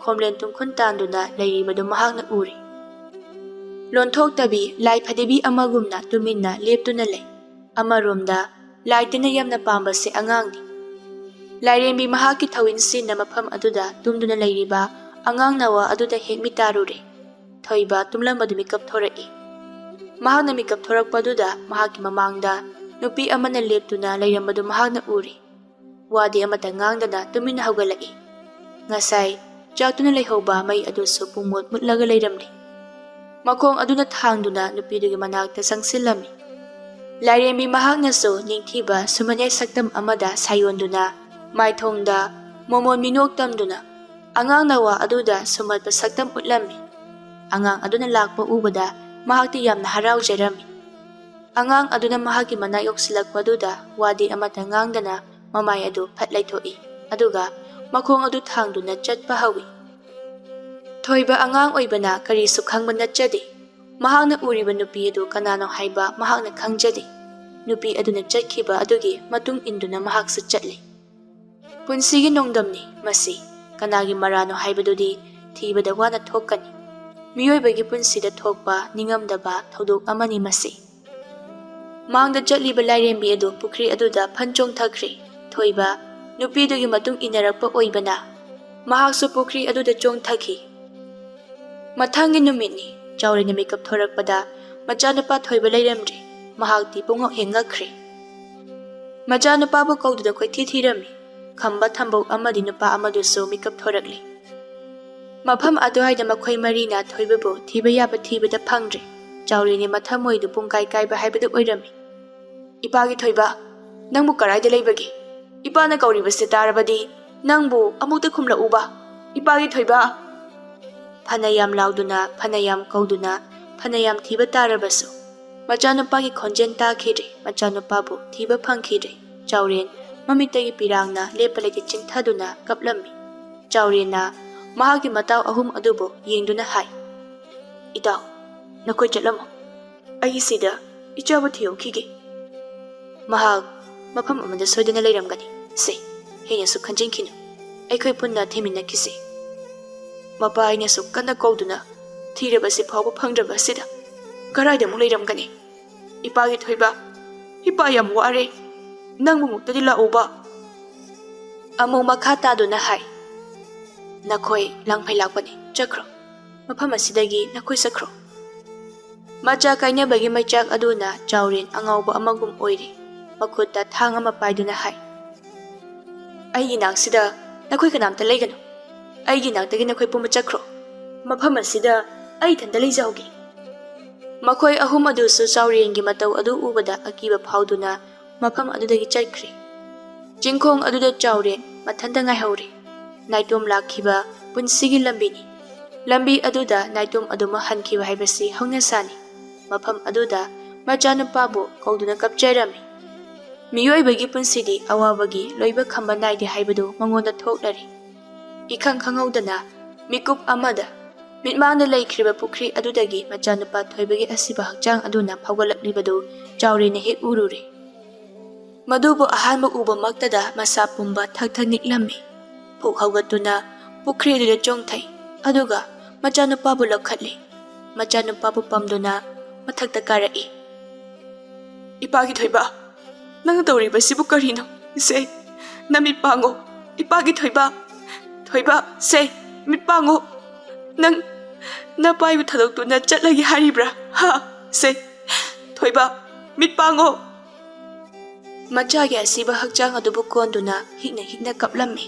ꯈꯣꯝꯂꯦꯟ ꯇꯨꯝꯈꯨꯟ ꯇꯥꯟꯗꯨꯅ ꯂꯩꯔꯤꯕꯗꯨ ꯃꯍꯥꯛꯅ ꯎꯔꯤ꯫ ꯂꯣꯟꯊꯣꯛꯇꯕꯤ ꯂꯥꯏ ꯐꯗꯤꯕꯤ ꯑꯃꯒꯨꯝꯅ ꯇꯨꯃꯤꯟꯅ ꯂꯦꯞꯇꯨꯅ ꯂꯩ꯫ ꯑꯃꯔꯣꯝꯗ ꯂꯥꯏ ꯇꯤꯟꯅ ꯌꯥꯝꯅ ꯄꯥꯝꯕꯁꯦ ꯑꯉꯥꯡꯅꯤ꯫ ꯂꯥꯏꯔꯦꯝꯕꯤ ꯃꯍꯥꯛꯀꯤ ꯊꯧꯋꯤꯟꯁꯤꯟꯅ ꯃꯐꯝ ꯑꯗꯨꯗ ꯇꯨꯝꯗꯨꯅ ꯂꯩꯔꯤꯕ ꯑꯉꯥꯡ ꯅꯋꯥ ꯑꯗꯨꯗ ꯍꯦꯛ ꯃꯤꯠ ꯇꯥꯔꯨꯔꯦ꯫ ꯊꯣꯏꯕ ꯇꯨꯝꯂꯝꯕꯗꯨ ꯃꯤꯀꯞ ꯊꯣꯔꯛꯏ꯫ ꯃꯍꯥꯛꯅ ꯃꯤꯀꯞ ꯊꯣꯔꯛꯄꯗꯨꯗ ꯃꯍꯥꯛꯀꯤ ꯃꯃꯥꯡꯗ ꯅꯨꯄꯤ ꯑꯃꯅ ꯂꯦꯞꯇꯨꯅ ꯂꯩꯔꯝꯕꯗꯨ ꯃꯍꯥꯛꯅ ꯎꯔꯤ꯫ ꯋꯥꯗꯤ ꯑꯃꯠꯇ ꯉꯥꯡꯗꯅ ꯇꯨꯃꯤꯟꯅ ꯍꯧꯒꯠꯂꯛꯏ꯫ ꯉꯁꯥꯏ ꯆꯥꯛꯇꯨꯅ ꯂꯩꯍꯧꯕ ꯃꯩ ꯑꯗꯨꯁꯨ ꯄꯨꯡꯃꯨꯠ ꯃꯨꯠꯂꯒ ꯂꯩꯔꯝꯂꯤ꯫ ꯃꯈꯣꯡ ꯑꯗꯨꯅ ꯊꯥꯡꯗꯨꯅ ꯅꯨꯄꯤꯗꯨꯒꯤ ꯃꯅꯥꯛꯇ ꯆꯪꯁꯤꯜꯂꯝꯃꯤ꯫ ꯂꯥꯏꯔꯦꯝꯕꯤ ꯃꯍꯥꯛꯅꯁꯨ ꯅꯤꯡꯊꯤꯕ ꯁꯨꯃꯟꯌꯥꯏ ꯁꯛꯇꯝ ꯑꯃꯗ ꯁꯥꯌꯣꯟꯗꯨꯅ ꯃꯥꯏꯊꯣꯡꯗ ꯃꯣꯃꯣꯟ ꯃꯤꯅꯣꯛ ꯇꯝꯗꯨꯅ ꯑꯉꯥꯡ ꯅꯋꯥ ꯑꯗꯨꯗ ꯁꯨꯝꯍꯠꯄ ꯁꯛꯇꯝ ꯎꯠꯂꯝꯃꯤ꯫ ꯑꯉꯥꯡ ꯑꯗꯨꯅ ꯂꯥꯛꯄ ꯎꯕꯗ ꯃꯍꯥꯛꯇꯤ ꯌꯥꯝꯅ ꯍꯔꯥꯎꯖꯔꯝꯃꯤ꯫ ꯑꯉꯥꯡ ꯑꯗꯨꯅ ꯃꯍꯥꯛꯀꯤ ꯃꯅꯥꯛ ꯌꯧꯁꯤꯜꯂꯛꯄꯗꯨꯗ ꯋꯥꯗꯤ ꯑꯃꯠꯇ ꯉꯥꯡꯗꯅ ꯃꯃꯥꯏ ꯑꯗꯨ ꯐꯠ ꯂꯩꯊꯣꯛꯏ, ꯑꯗꯨꯒ ꯃꯈꯣꯡ ꯑꯗꯨ ꯊꯥꯡꯗꯨꯅ ꯆꯠꯄ ꯍꯧꯏ꯫ ꯊꯣꯏꯕ ꯑꯉꯥꯡ ꯑꯣꯏꯕꯅ ꯀꯔꯤꯁꯨ ꯈꯪꯕ ꯅꯠꯆꯗꯦ꯫ ꯃꯍꯥꯛꯅ ꯎꯔꯤꯕ ꯅꯨꯄꯤ ꯑꯗꯨ ꯀꯅꯥꯅꯣ ꯍꯥꯏꯕ ꯃꯍꯥꯛꯅ ꯈꯪꯖꯗꯦ꯫ ꯅꯨꯄꯤ ꯑꯗꯨꯅ ꯆꯠꯈꯤꯕ ꯑꯗꯨꯒꯤ ꯃꯇꯨꯡ ꯏꯟꯗꯨꯅ ꯃꯍꯥꯛꯁꯨ ꯆꯠꯂꯤ꯫ ꯄꯨꯟꯁꯤꯒꯤ ꯅꯣꯡꯗꯝꯅꯤ ꯃꯁꯤ꯫ ꯀꯅꯥꯒꯤ ꯃꯔꯥꯅꯣ ꯍꯥꯏꯕꯗꯨꯗꯤ ꯊꯤꯕꯗ ꯋꯥꯅ ꯊꯣꯛꯀꯅꯤ꯫ ꯃꯤꯑꯣꯏꯕꯒꯤ ꯄꯨꯟꯁꯤꯗ ꯊꯣꯛꯄ ꯅꯤꯡꯉꯝꯗꯕ ꯊꯧꯗꯣꯛ ꯑꯃꯅꯤ ꯃꯁꯤ꯫ ꯃꯥꯡꯗ ꯆꯠꯂꯤꯕ ꯂꯥꯏꯔꯦꯝꯕꯤ ꯑꯗꯨ ꯄꯨꯈ꯭ꯔꯤ ꯑꯗꯨꯗ ꯐꯟ ꯆꯣꯡꯊꯈ꯭ꯔꯦ꯫ ꯊꯣꯏꯕ ꯅꯨꯄꯤꯗꯨꯒꯤ ꯃꯇꯨꯡ ꯏꯟꯅꯔꯛꯄ ꯑꯣꯏꯕꯅ ꯃꯍꯥꯛꯁꯨ ꯄꯨꯈ꯭ꯔꯤ ꯑꯗꯨꯗ ꯆꯣꯡꯊꯈꯤ꯫ ꯃꯊꯪꯒꯤ ꯅꯨꯃꯤꯠꯅꯤ꯫ ꯆꯥꯎꯔꯦꯟꯅ ꯃꯤꯀꯞ ꯊꯣꯔꯛꯄꯗ ꯃꯆꯥꯅꯨꯄꯥ ꯊꯣꯏꯕ ꯂꯩꯔꯝꯗ꯭ꯔꯦ꯫ ꯃꯍꯥꯛꯇꯤ ꯄꯨꯡꯉꯛ ꯍꯦꯛ ꯉꯛꯈ꯭ꯔꯦ꯫ ꯃꯆꯥꯅꯨꯄꯥꯕꯨ ꯀꯧꯗꯨꯅ ꯀꯣꯏꯊꯤ ꯊꯤꯔꯝꯃꯤ꯫ ꯈꯝꯕ ꯊꯝꯕꯧ ꯑꯃꯗꯤ ꯅꯨꯄꯥ ꯑꯃꯗꯨꯁꯨ ꯃꯤꯀꯞ ꯊꯣꯔꯛꯂꯦ꯫ ꯃꯐꯝ ꯑꯗꯨꯋꯥꯏꯗ ꯃꯈꯣꯏ ꯃꯔꯤꯅ ꯊꯣꯏꯕꯕꯨ ꯊꯤꯕ ꯌꯥꯕ ꯊꯤꯕꯗ ꯐꯪꯗ꯭ꯔꯦ꯫ ꯆꯥꯎꯔꯦꯟꯒꯤ ꯃꯊꯃꯣꯏꯗꯨ ꯄꯨꯡꯀꯥꯏ ꯀꯥꯏꯕ ꯍꯥꯏꯕꯗꯨ ꯑꯣꯏꯔꯝꯃꯤ꯫ "ꯏꯄꯥꯒꯤ ꯊꯣꯏꯕ, ꯅꯪꯕꯨ ꯀꯔꯥꯏꯗ ꯂꯩꯕꯒꯦ? ꯏꯄꯥꯅ ꯀꯧꯔꯤꯕꯁꯦ ꯇꯥꯔꯕꯗꯤ ꯅꯪꯕꯨ ꯑꯃꯨꯛꯇ ꯈꯨꯝꯂꯛꯎꯕ꯫ ꯏꯄꯥꯒꯤ ꯊꯣꯏꯕ!" ꯐꯅ ꯌꯥꯝ ꯂꯥꯎꯗꯨꯅ, ꯐꯅ ꯌꯥꯝ ꯀꯧꯗꯨꯅ, ꯐꯅ ꯌꯥꯝ ꯊꯤꯕ ꯇꯥꯔꯕꯁꯨ ꯃꯆꯥꯅꯨꯄꯥꯒꯤ ꯈꯣꯟꯖꯦꯜ ꯇꯥꯈꯤꯗ꯭ꯔꯦ꯫ ꯃꯆꯥꯅꯨꯄꯥꯕꯨ ꯊꯤꯕ ꯐꯪꯈꯤꯗ꯭ꯔꯦ꯫ ꯆꯥꯎꯔꯦꯟ ꯃꯃꯤꯠꯇꯒꯤ ꯄꯤꯔꯥꯡꯅ ꯂꯦꯞꯄ ꯂꯩꯇꯦ ꯆꯤꯡꯊꯗꯨꯅ ꯀꯞꯂꯝꯃꯤ꯫ ꯆꯥꯎꯔꯦꯟꯅ ꯃꯍꯥꯛꯀꯤ ꯃꯇꯥꯎ ꯑꯍꯨꯝ ꯑꯗꯨꯕꯨ ꯌꯦꯡꯗꯨꯅ ꯍꯥꯏ, "ꯏꯇꯥꯎ, ꯅꯈꯣꯏ ꯆꯠꯂꯝꯃꯣ꯫ ꯑꯩ ꯁꯤꯗ ꯏꯆꯥꯕꯨ ꯊꯤꯍꯧꯈꯤꯒꯦ꯫ ꯃꯍꯥꯛ ꯃꯐꯝ ꯑꯃꯗ ꯁꯣꯏꯗꯅ ꯂꯩꯔꯝꯒꯅꯤ꯫ ꯁꯦ, ꯍꯦꯟꯅꯁꯨ ꯈꯟꯖꯤꯟꯈꯤꯅꯨ꯫ ꯑꯩꯈꯣꯏ ꯄꯨꯟꯅ ꯊꯤꯃꯤꯟꯅꯈꯤꯁꯤ꯫ ꯃꯄꯥ ꯑꯩꯅꯁꯨ ꯀꯟꯅ ꯀꯧꯗꯨꯅ ꯊꯤꯔꯕꯁꯤ ꯐꯥꯎꯕ ꯐꯪꯗ꯭ꯔꯕ ꯑꯁꯤꯗ ꯀꯗꯥꯏꯗ ꯑꯃꯨꯛ ꯂꯩꯔꯝꯒꯅꯤ? ꯏꯄꯥꯒꯤ ꯊꯣꯏꯕ, ꯏꯄꯥ ꯌꯥꯝ ꯋꯥꯔꯦ꯫ ꯅꯪꯕꯨ ꯑꯃꯨꯛꯇꯗꯤ ꯂꯥꯛꯎꯕ꯫" ꯑꯃꯨꯛ ꯃꯈꯥ ꯇꯥꯗꯨꯅ ꯍꯥꯏ, "ꯅꯈꯣꯏ ꯂꯥꯡꯐꯩ ꯂꯥꯛꯄꯅꯤ, ꯆꯠꯈ꯭ꯔꯣ꯫ ꯃꯐꯝ ꯑꯁꯤꯗꯒꯤ ꯅꯈꯣꯏ ꯆꯠꯈ꯭ꯔꯣ꯫" ꯃꯆꯥ ꯀꯥꯏꯅꯕꯒꯤ ꯃꯩꯆꯥꯛ ꯑꯗꯨꯅ ꯆꯥꯎꯔꯦꯟ ꯑꯉꯥꯎꯕ ꯑꯃꯒꯨꯝ ꯑꯣꯏꯔꯦ꯫ ꯃꯈꯨꯠꯇ ꯊꯥꯡ ꯑꯃ ꯄꯥꯏꯗꯨꯅ ꯍꯥꯏ, "ꯑꯩꯒꯤ ꯅꯥꯛꯁꯤꯗ ꯅꯈꯣꯏ ꯀꯅꯥꯝꯇ ꯂꯩꯒꯅꯨ꯫ ꯑꯩꯒꯤ ꯅꯥꯛꯇꯒꯤ ꯅꯈꯣꯏ ꯄꯨꯝꯕ ꯆꯠꯈ꯭ꯔꯣ꯫ ꯃꯐꯝ ꯑꯁꯤꯗ ꯑꯩ ꯏꯊꯟꯇ ꯂꯩꯖꯍꯧꯒꯦ꯫" ꯃꯈꯣꯏ ꯑꯍꯨꯝ ꯑꯗꯨꯁꯨ ꯆꯥꯎꯔꯦꯟꯒꯤ ꯃꯇꯧ ꯑꯗꯨ ꯎꯕꯗ ꯑꯀꯤꯕ ꯐꯥꯎꯗꯨꯅ ꯃꯐꯝ ꯑꯗꯨꯗꯒꯤ ꯆꯠꯈ꯭ꯔꯦ꯫ ꯆꯤꯡꯈꯣꯡ ꯑꯗꯨꯗ ꯆꯥꯎꯔꯦꯟ ꯃꯊꯟꯇ ꯉꯥꯏꯍꯧꯔꯦ꯫ ꯅꯥꯏꯇꯣꯝ ꯂꯥꯛꯈꯤꯕ ꯄꯨꯟꯁꯤꯒꯤ ꯂꯝꯕꯤꯅꯤ꯫ ꯂꯝꯕꯤ ꯑꯗꯨꯗ ꯅꯥꯏꯇꯣꯝ ꯑꯗꯨꯃꯛ ꯍꯟꯈꯤꯕ ꯍꯥꯏꯕꯁꯤ ꯍꯧꯅꯁꯥꯅꯤ꯫ ꯃꯐꯝ ꯑꯗꯨꯗ ꯃꯆꯥꯅꯨꯄꯥꯕꯨ ꯀꯧꯗꯨꯅ ꯀꯞꯆꯔꯝꯃꯤ꯫ ꯃꯤꯑꯣꯏꯕꯒꯤ ꯄꯨꯟꯁꯤꯗꯤ ꯑꯋꯥꯕꯒꯤ ꯂꯣꯏꯕ ꯈꯝꯕ ꯅꯥꯏꯗꯦ ꯍꯥꯏꯕꯗꯨ ꯃꯉꯣꯟꯗ ꯊꯣꯛꯂꯔꯦ꯫ ꯏꯈꯪ ꯈꯪꯍꯧꯗꯅ ꯃꯤꯀꯨꯞ ꯑꯃꯗ ꯃꯤꯠꯃꯥꯡꯗ ꯂꯩꯈ꯭ꯔꯤꯕ ꯄꯨꯈ꯭ꯔꯤ ꯑꯗꯨꯗꯒꯤ ꯃꯆꯥꯅꯨꯄꯥ ꯊꯣꯏꯕꯒꯤ ꯑꯁꯤꯕ ꯍꯛꯆꯥꯡ ꯑꯗꯨꯅ ꯐꯥꯎꯒꯠꯂꯛꯂꯤꯕꯗꯨ ꯆꯥꯎꯔꯦꯟꯅ ꯍꯦꯛ ꯎꯔꯨꯔꯦ꯫ ꯃꯗꯨꯕꯨ ꯑꯍꯥꯟꯕ ꯎꯕꯃꯛꯇꯗ ꯃꯁꯥ ꯄꯨꯝꯕ ꯊꯛ ꯊꯛ ꯅꯤꯛꯂꯝꯃꯤ꯫ ꯐꯨꯛ ꯍꯧꯒꯠꯇꯨꯅ ꯄꯨꯈ꯭ꯔꯤ ꯑꯗꯨꯗ ꯆꯣꯡꯊꯩ, ꯑꯗꯨꯒ ꯃꯆꯥꯅꯨꯄꯥꯕꯨ ꯂꯧꯈꯠꯂꯤ꯫ ꯃꯆꯥꯅꯨꯄꯥꯕꯨ ꯄꯝꯗꯨꯅ ꯃꯊꯛꯇ ꯀꯥꯔꯛꯏ꯫ "ꯏꯄꯥꯒꯤ ꯊꯣꯏꯕ, ꯅꯪꯅ ꯇꯧꯔꯤꯕꯁꯤꯕꯨ ꯀꯔꯤꯅꯣ? ꯁꯦ, ꯅꯃꯤꯠ ꯄꯥꯡꯉꯣ꯫ ꯏꯄꯥꯒꯤ ꯊꯣꯏꯕ, ꯊꯣꯏꯕ, ꯁꯦ, ꯃꯤꯠ ꯄꯥꯡꯉꯣ꯫ ꯅꯪ ꯅꯄꯥꯏꯕꯨ ꯊꯥꯗꯣꯛꯇꯨꯅ ꯆꯠꯂꯒꯦ ꯍꯥꯏꯔꯤꯕ꯭ꯔꯥ? ꯍꯥ? ꯁꯦ, ꯊꯣꯏꯕ, ꯃꯤꯠ ꯄꯥꯡꯉꯣ꯫" ꯃꯆꯥꯒꯤ ꯑꯁꯤꯕ ꯍꯛꯆꯥꯡ ꯑꯗꯨꯕꯨ ꯀꯣꯟꯗꯨꯅ ꯍꯤꯛꯅ ꯍꯤꯛꯅ ꯀꯞꯂꯝꯃꯤ꯫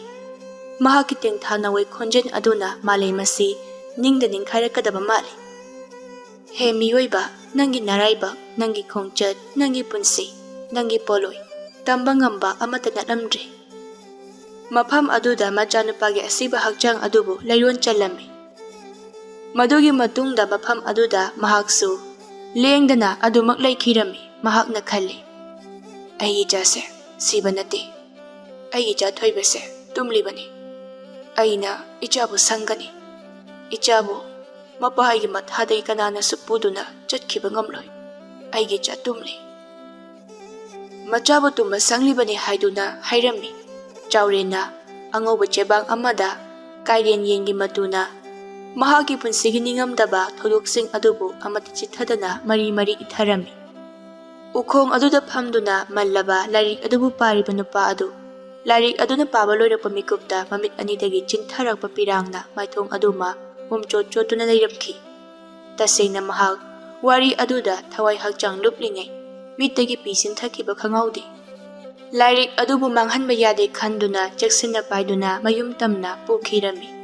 ꯃꯍꯥꯛꯀꯤ ꯇꯦꯡꯊꯥ ꯅꯥꯋꯩ ꯈꯣꯟꯖꯦꯜ ꯑꯗꯨꯅ ꯃꯥꯂꯦꯝ ꯑꯁꯤ ꯅꯤꯡꯗ ꯅꯤꯡꯈꯥꯏꯔꯛꯀꯗꯕ ꯃꯥꯜꯂꯤ꯫ "ꯍꯦ ꯃꯤꯑꯣꯏꯕ, ꯅꯪꯒꯤ ꯅꯔꯥꯏꯕꯛ, ꯅꯪꯒꯤ ꯈꯣꯡꯆꯠ, ꯅꯪꯒꯤ ꯄꯨꯟꯁꯤ, ꯅꯪꯒꯤ ꯄꯣꯠꯂꯣꯏ, ꯇꯝꯕ ꯉꯝꯕ ꯑꯃꯠꯇ ꯅꯠꯂꯝꯗ꯭ꯔꯦ꯫" ꯃꯐꯝ ꯑꯗꯨꯗ ꯃꯆꯥꯅꯨꯄꯥꯒꯤ ꯑꯁꯤꯕ ꯍꯛꯆꯥꯡ ꯑꯗꯨꯕꯨ ꯂꯩꯔꯣꯟ ꯆꯜꯂꯝꯃꯤ꯫ ꯃꯗꯨꯒꯤ ꯃꯇꯨꯡꯗ ꯃꯐꯝ ꯑꯗꯨꯗ ꯃꯍꯥꯛꯁꯨ ꯂꯦꯡꯗꯅ ꯑꯗꯨꯃꯛ ꯂꯩꯈꯤꯔꯝꯃꯤ꯫ ꯃꯍꯥꯛꯅ ꯈꯜꯂꯤ, "ꯑꯩꯒꯤ ꯏꯆꯥꯁꯦ ꯁꯤꯕ ꯅꯠꯇꯦ꯫ ꯑꯩꯒꯤ ꯏꯆꯥ ꯊꯣꯏꯕꯁꯦ ꯇꯨꯝꯂꯤꯕꯅꯤ꯫ ꯑꯩꯅ ꯏꯆꯥꯕꯨ ꯁꯪꯒꯅꯤ꯫ ꯏꯆꯥꯕꯨ ꯃꯄꯥꯒꯤ ꯃꯊꯥꯗꯒꯤ ꯀꯅꯥꯅꯁꯨ ꯄꯨꯗꯨꯅ ꯆꯠꯈꯤꯕ ꯉꯝꯂꯣꯏ꯫ ꯑꯩꯒꯤ ꯏꯆꯥ ꯇꯨꯝꯂꯤ꯫" ꯃꯆꯥꯕꯨ ꯇꯨꯝꯕ ꯁꯪꯂꯤꯕꯅꯤ ꯍꯥꯏꯗꯨꯅ ꯍꯥꯏꯔꯝꯃꯤ꯫ ꯆꯥꯎꯔꯦꯟꯅ ꯑꯉꯧꯕ ꯆꯦꯕꯥꯡ ꯑꯃꯗ ꯀꯥꯏꯔꯦꯟ ꯌꯦꯟꯒꯤ ꯃꯇꯨꯅ ꯃꯍꯥꯛꯀꯤ ꯄꯨꯟꯁꯤꯒꯤ ꯅꯤꯡꯉꯝꯗꯕ ꯊꯧꯗꯣꯛꯁꯤꯡ ꯑꯗꯨꯕꯨ ꯑꯃꯠꯇ ꯆꯤꯠꯊꯗꯅ ꯃꯔꯤ ꯃꯔꯤ ꯏꯠꯊꯔꯝꯃꯤ꯫ ꯎꯈꯣꯡ ꯑꯗꯨꯗ ꯐꯝꯗꯨꯅ ꯃꯜꯂꯕ ꯂꯥꯏꯔꯤꯛ ꯑꯗꯨꯕꯨ ꯄꯥꯔꯤꯕ ꯅꯨꯄꯥ ꯑꯗꯨ, ꯂꯥꯏꯔꯤꯛ ꯑꯗꯨꯅ ꯄꯥꯕ ꯂꯣꯏꯔꯛꯄ ꯃꯤꯀꯨꯞꯇ ꯃꯃꯤꯠ ꯑꯅꯤꯗꯒꯤ ꯆꯤꯟꯊꯔꯛꯄ ꯄꯤꯔꯥꯡꯅ ꯃꯥꯏꯊꯣꯡ ꯑꯗꯨꯃ ꯄꯨꯝꯆꯣꯠ ꯆꯣꯠꯇꯨꯅ ꯂꯩꯔꯝꯈꯤ꯫ ꯇꯁꯦꯡꯅ ꯃꯍꯥꯛ ꯋꯥꯔꯤ ꯑꯗꯨꯗ ꯊꯋꯥꯏ ꯍꯛꯆꯥꯡ ꯂꯨꯞꯂꯤꯉꯩ ꯃꯤꯠꯇꯒꯤ ꯄꯤ ꯆꯤꯟꯊꯈꯤꯕ ꯈꯪꯍꯧꯗꯦ꯫ ꯂꯥꯏꯔꯤꯛ ꯑꯗꯨꯕꯨ ꯃꯥꯡꯍꯟꯕ ꯌꯥꯗꯦ ꯈꯟꯗꯨꯅ ꯆꯦꯛꯁꯤꯟꯅ ꯄꯥꯏꯗꯨꯅ ꯃꯌꯨꯝ ꯇꯝꯅ ꯄꯨꯈꯤꯔꯝꯃꯤ꯫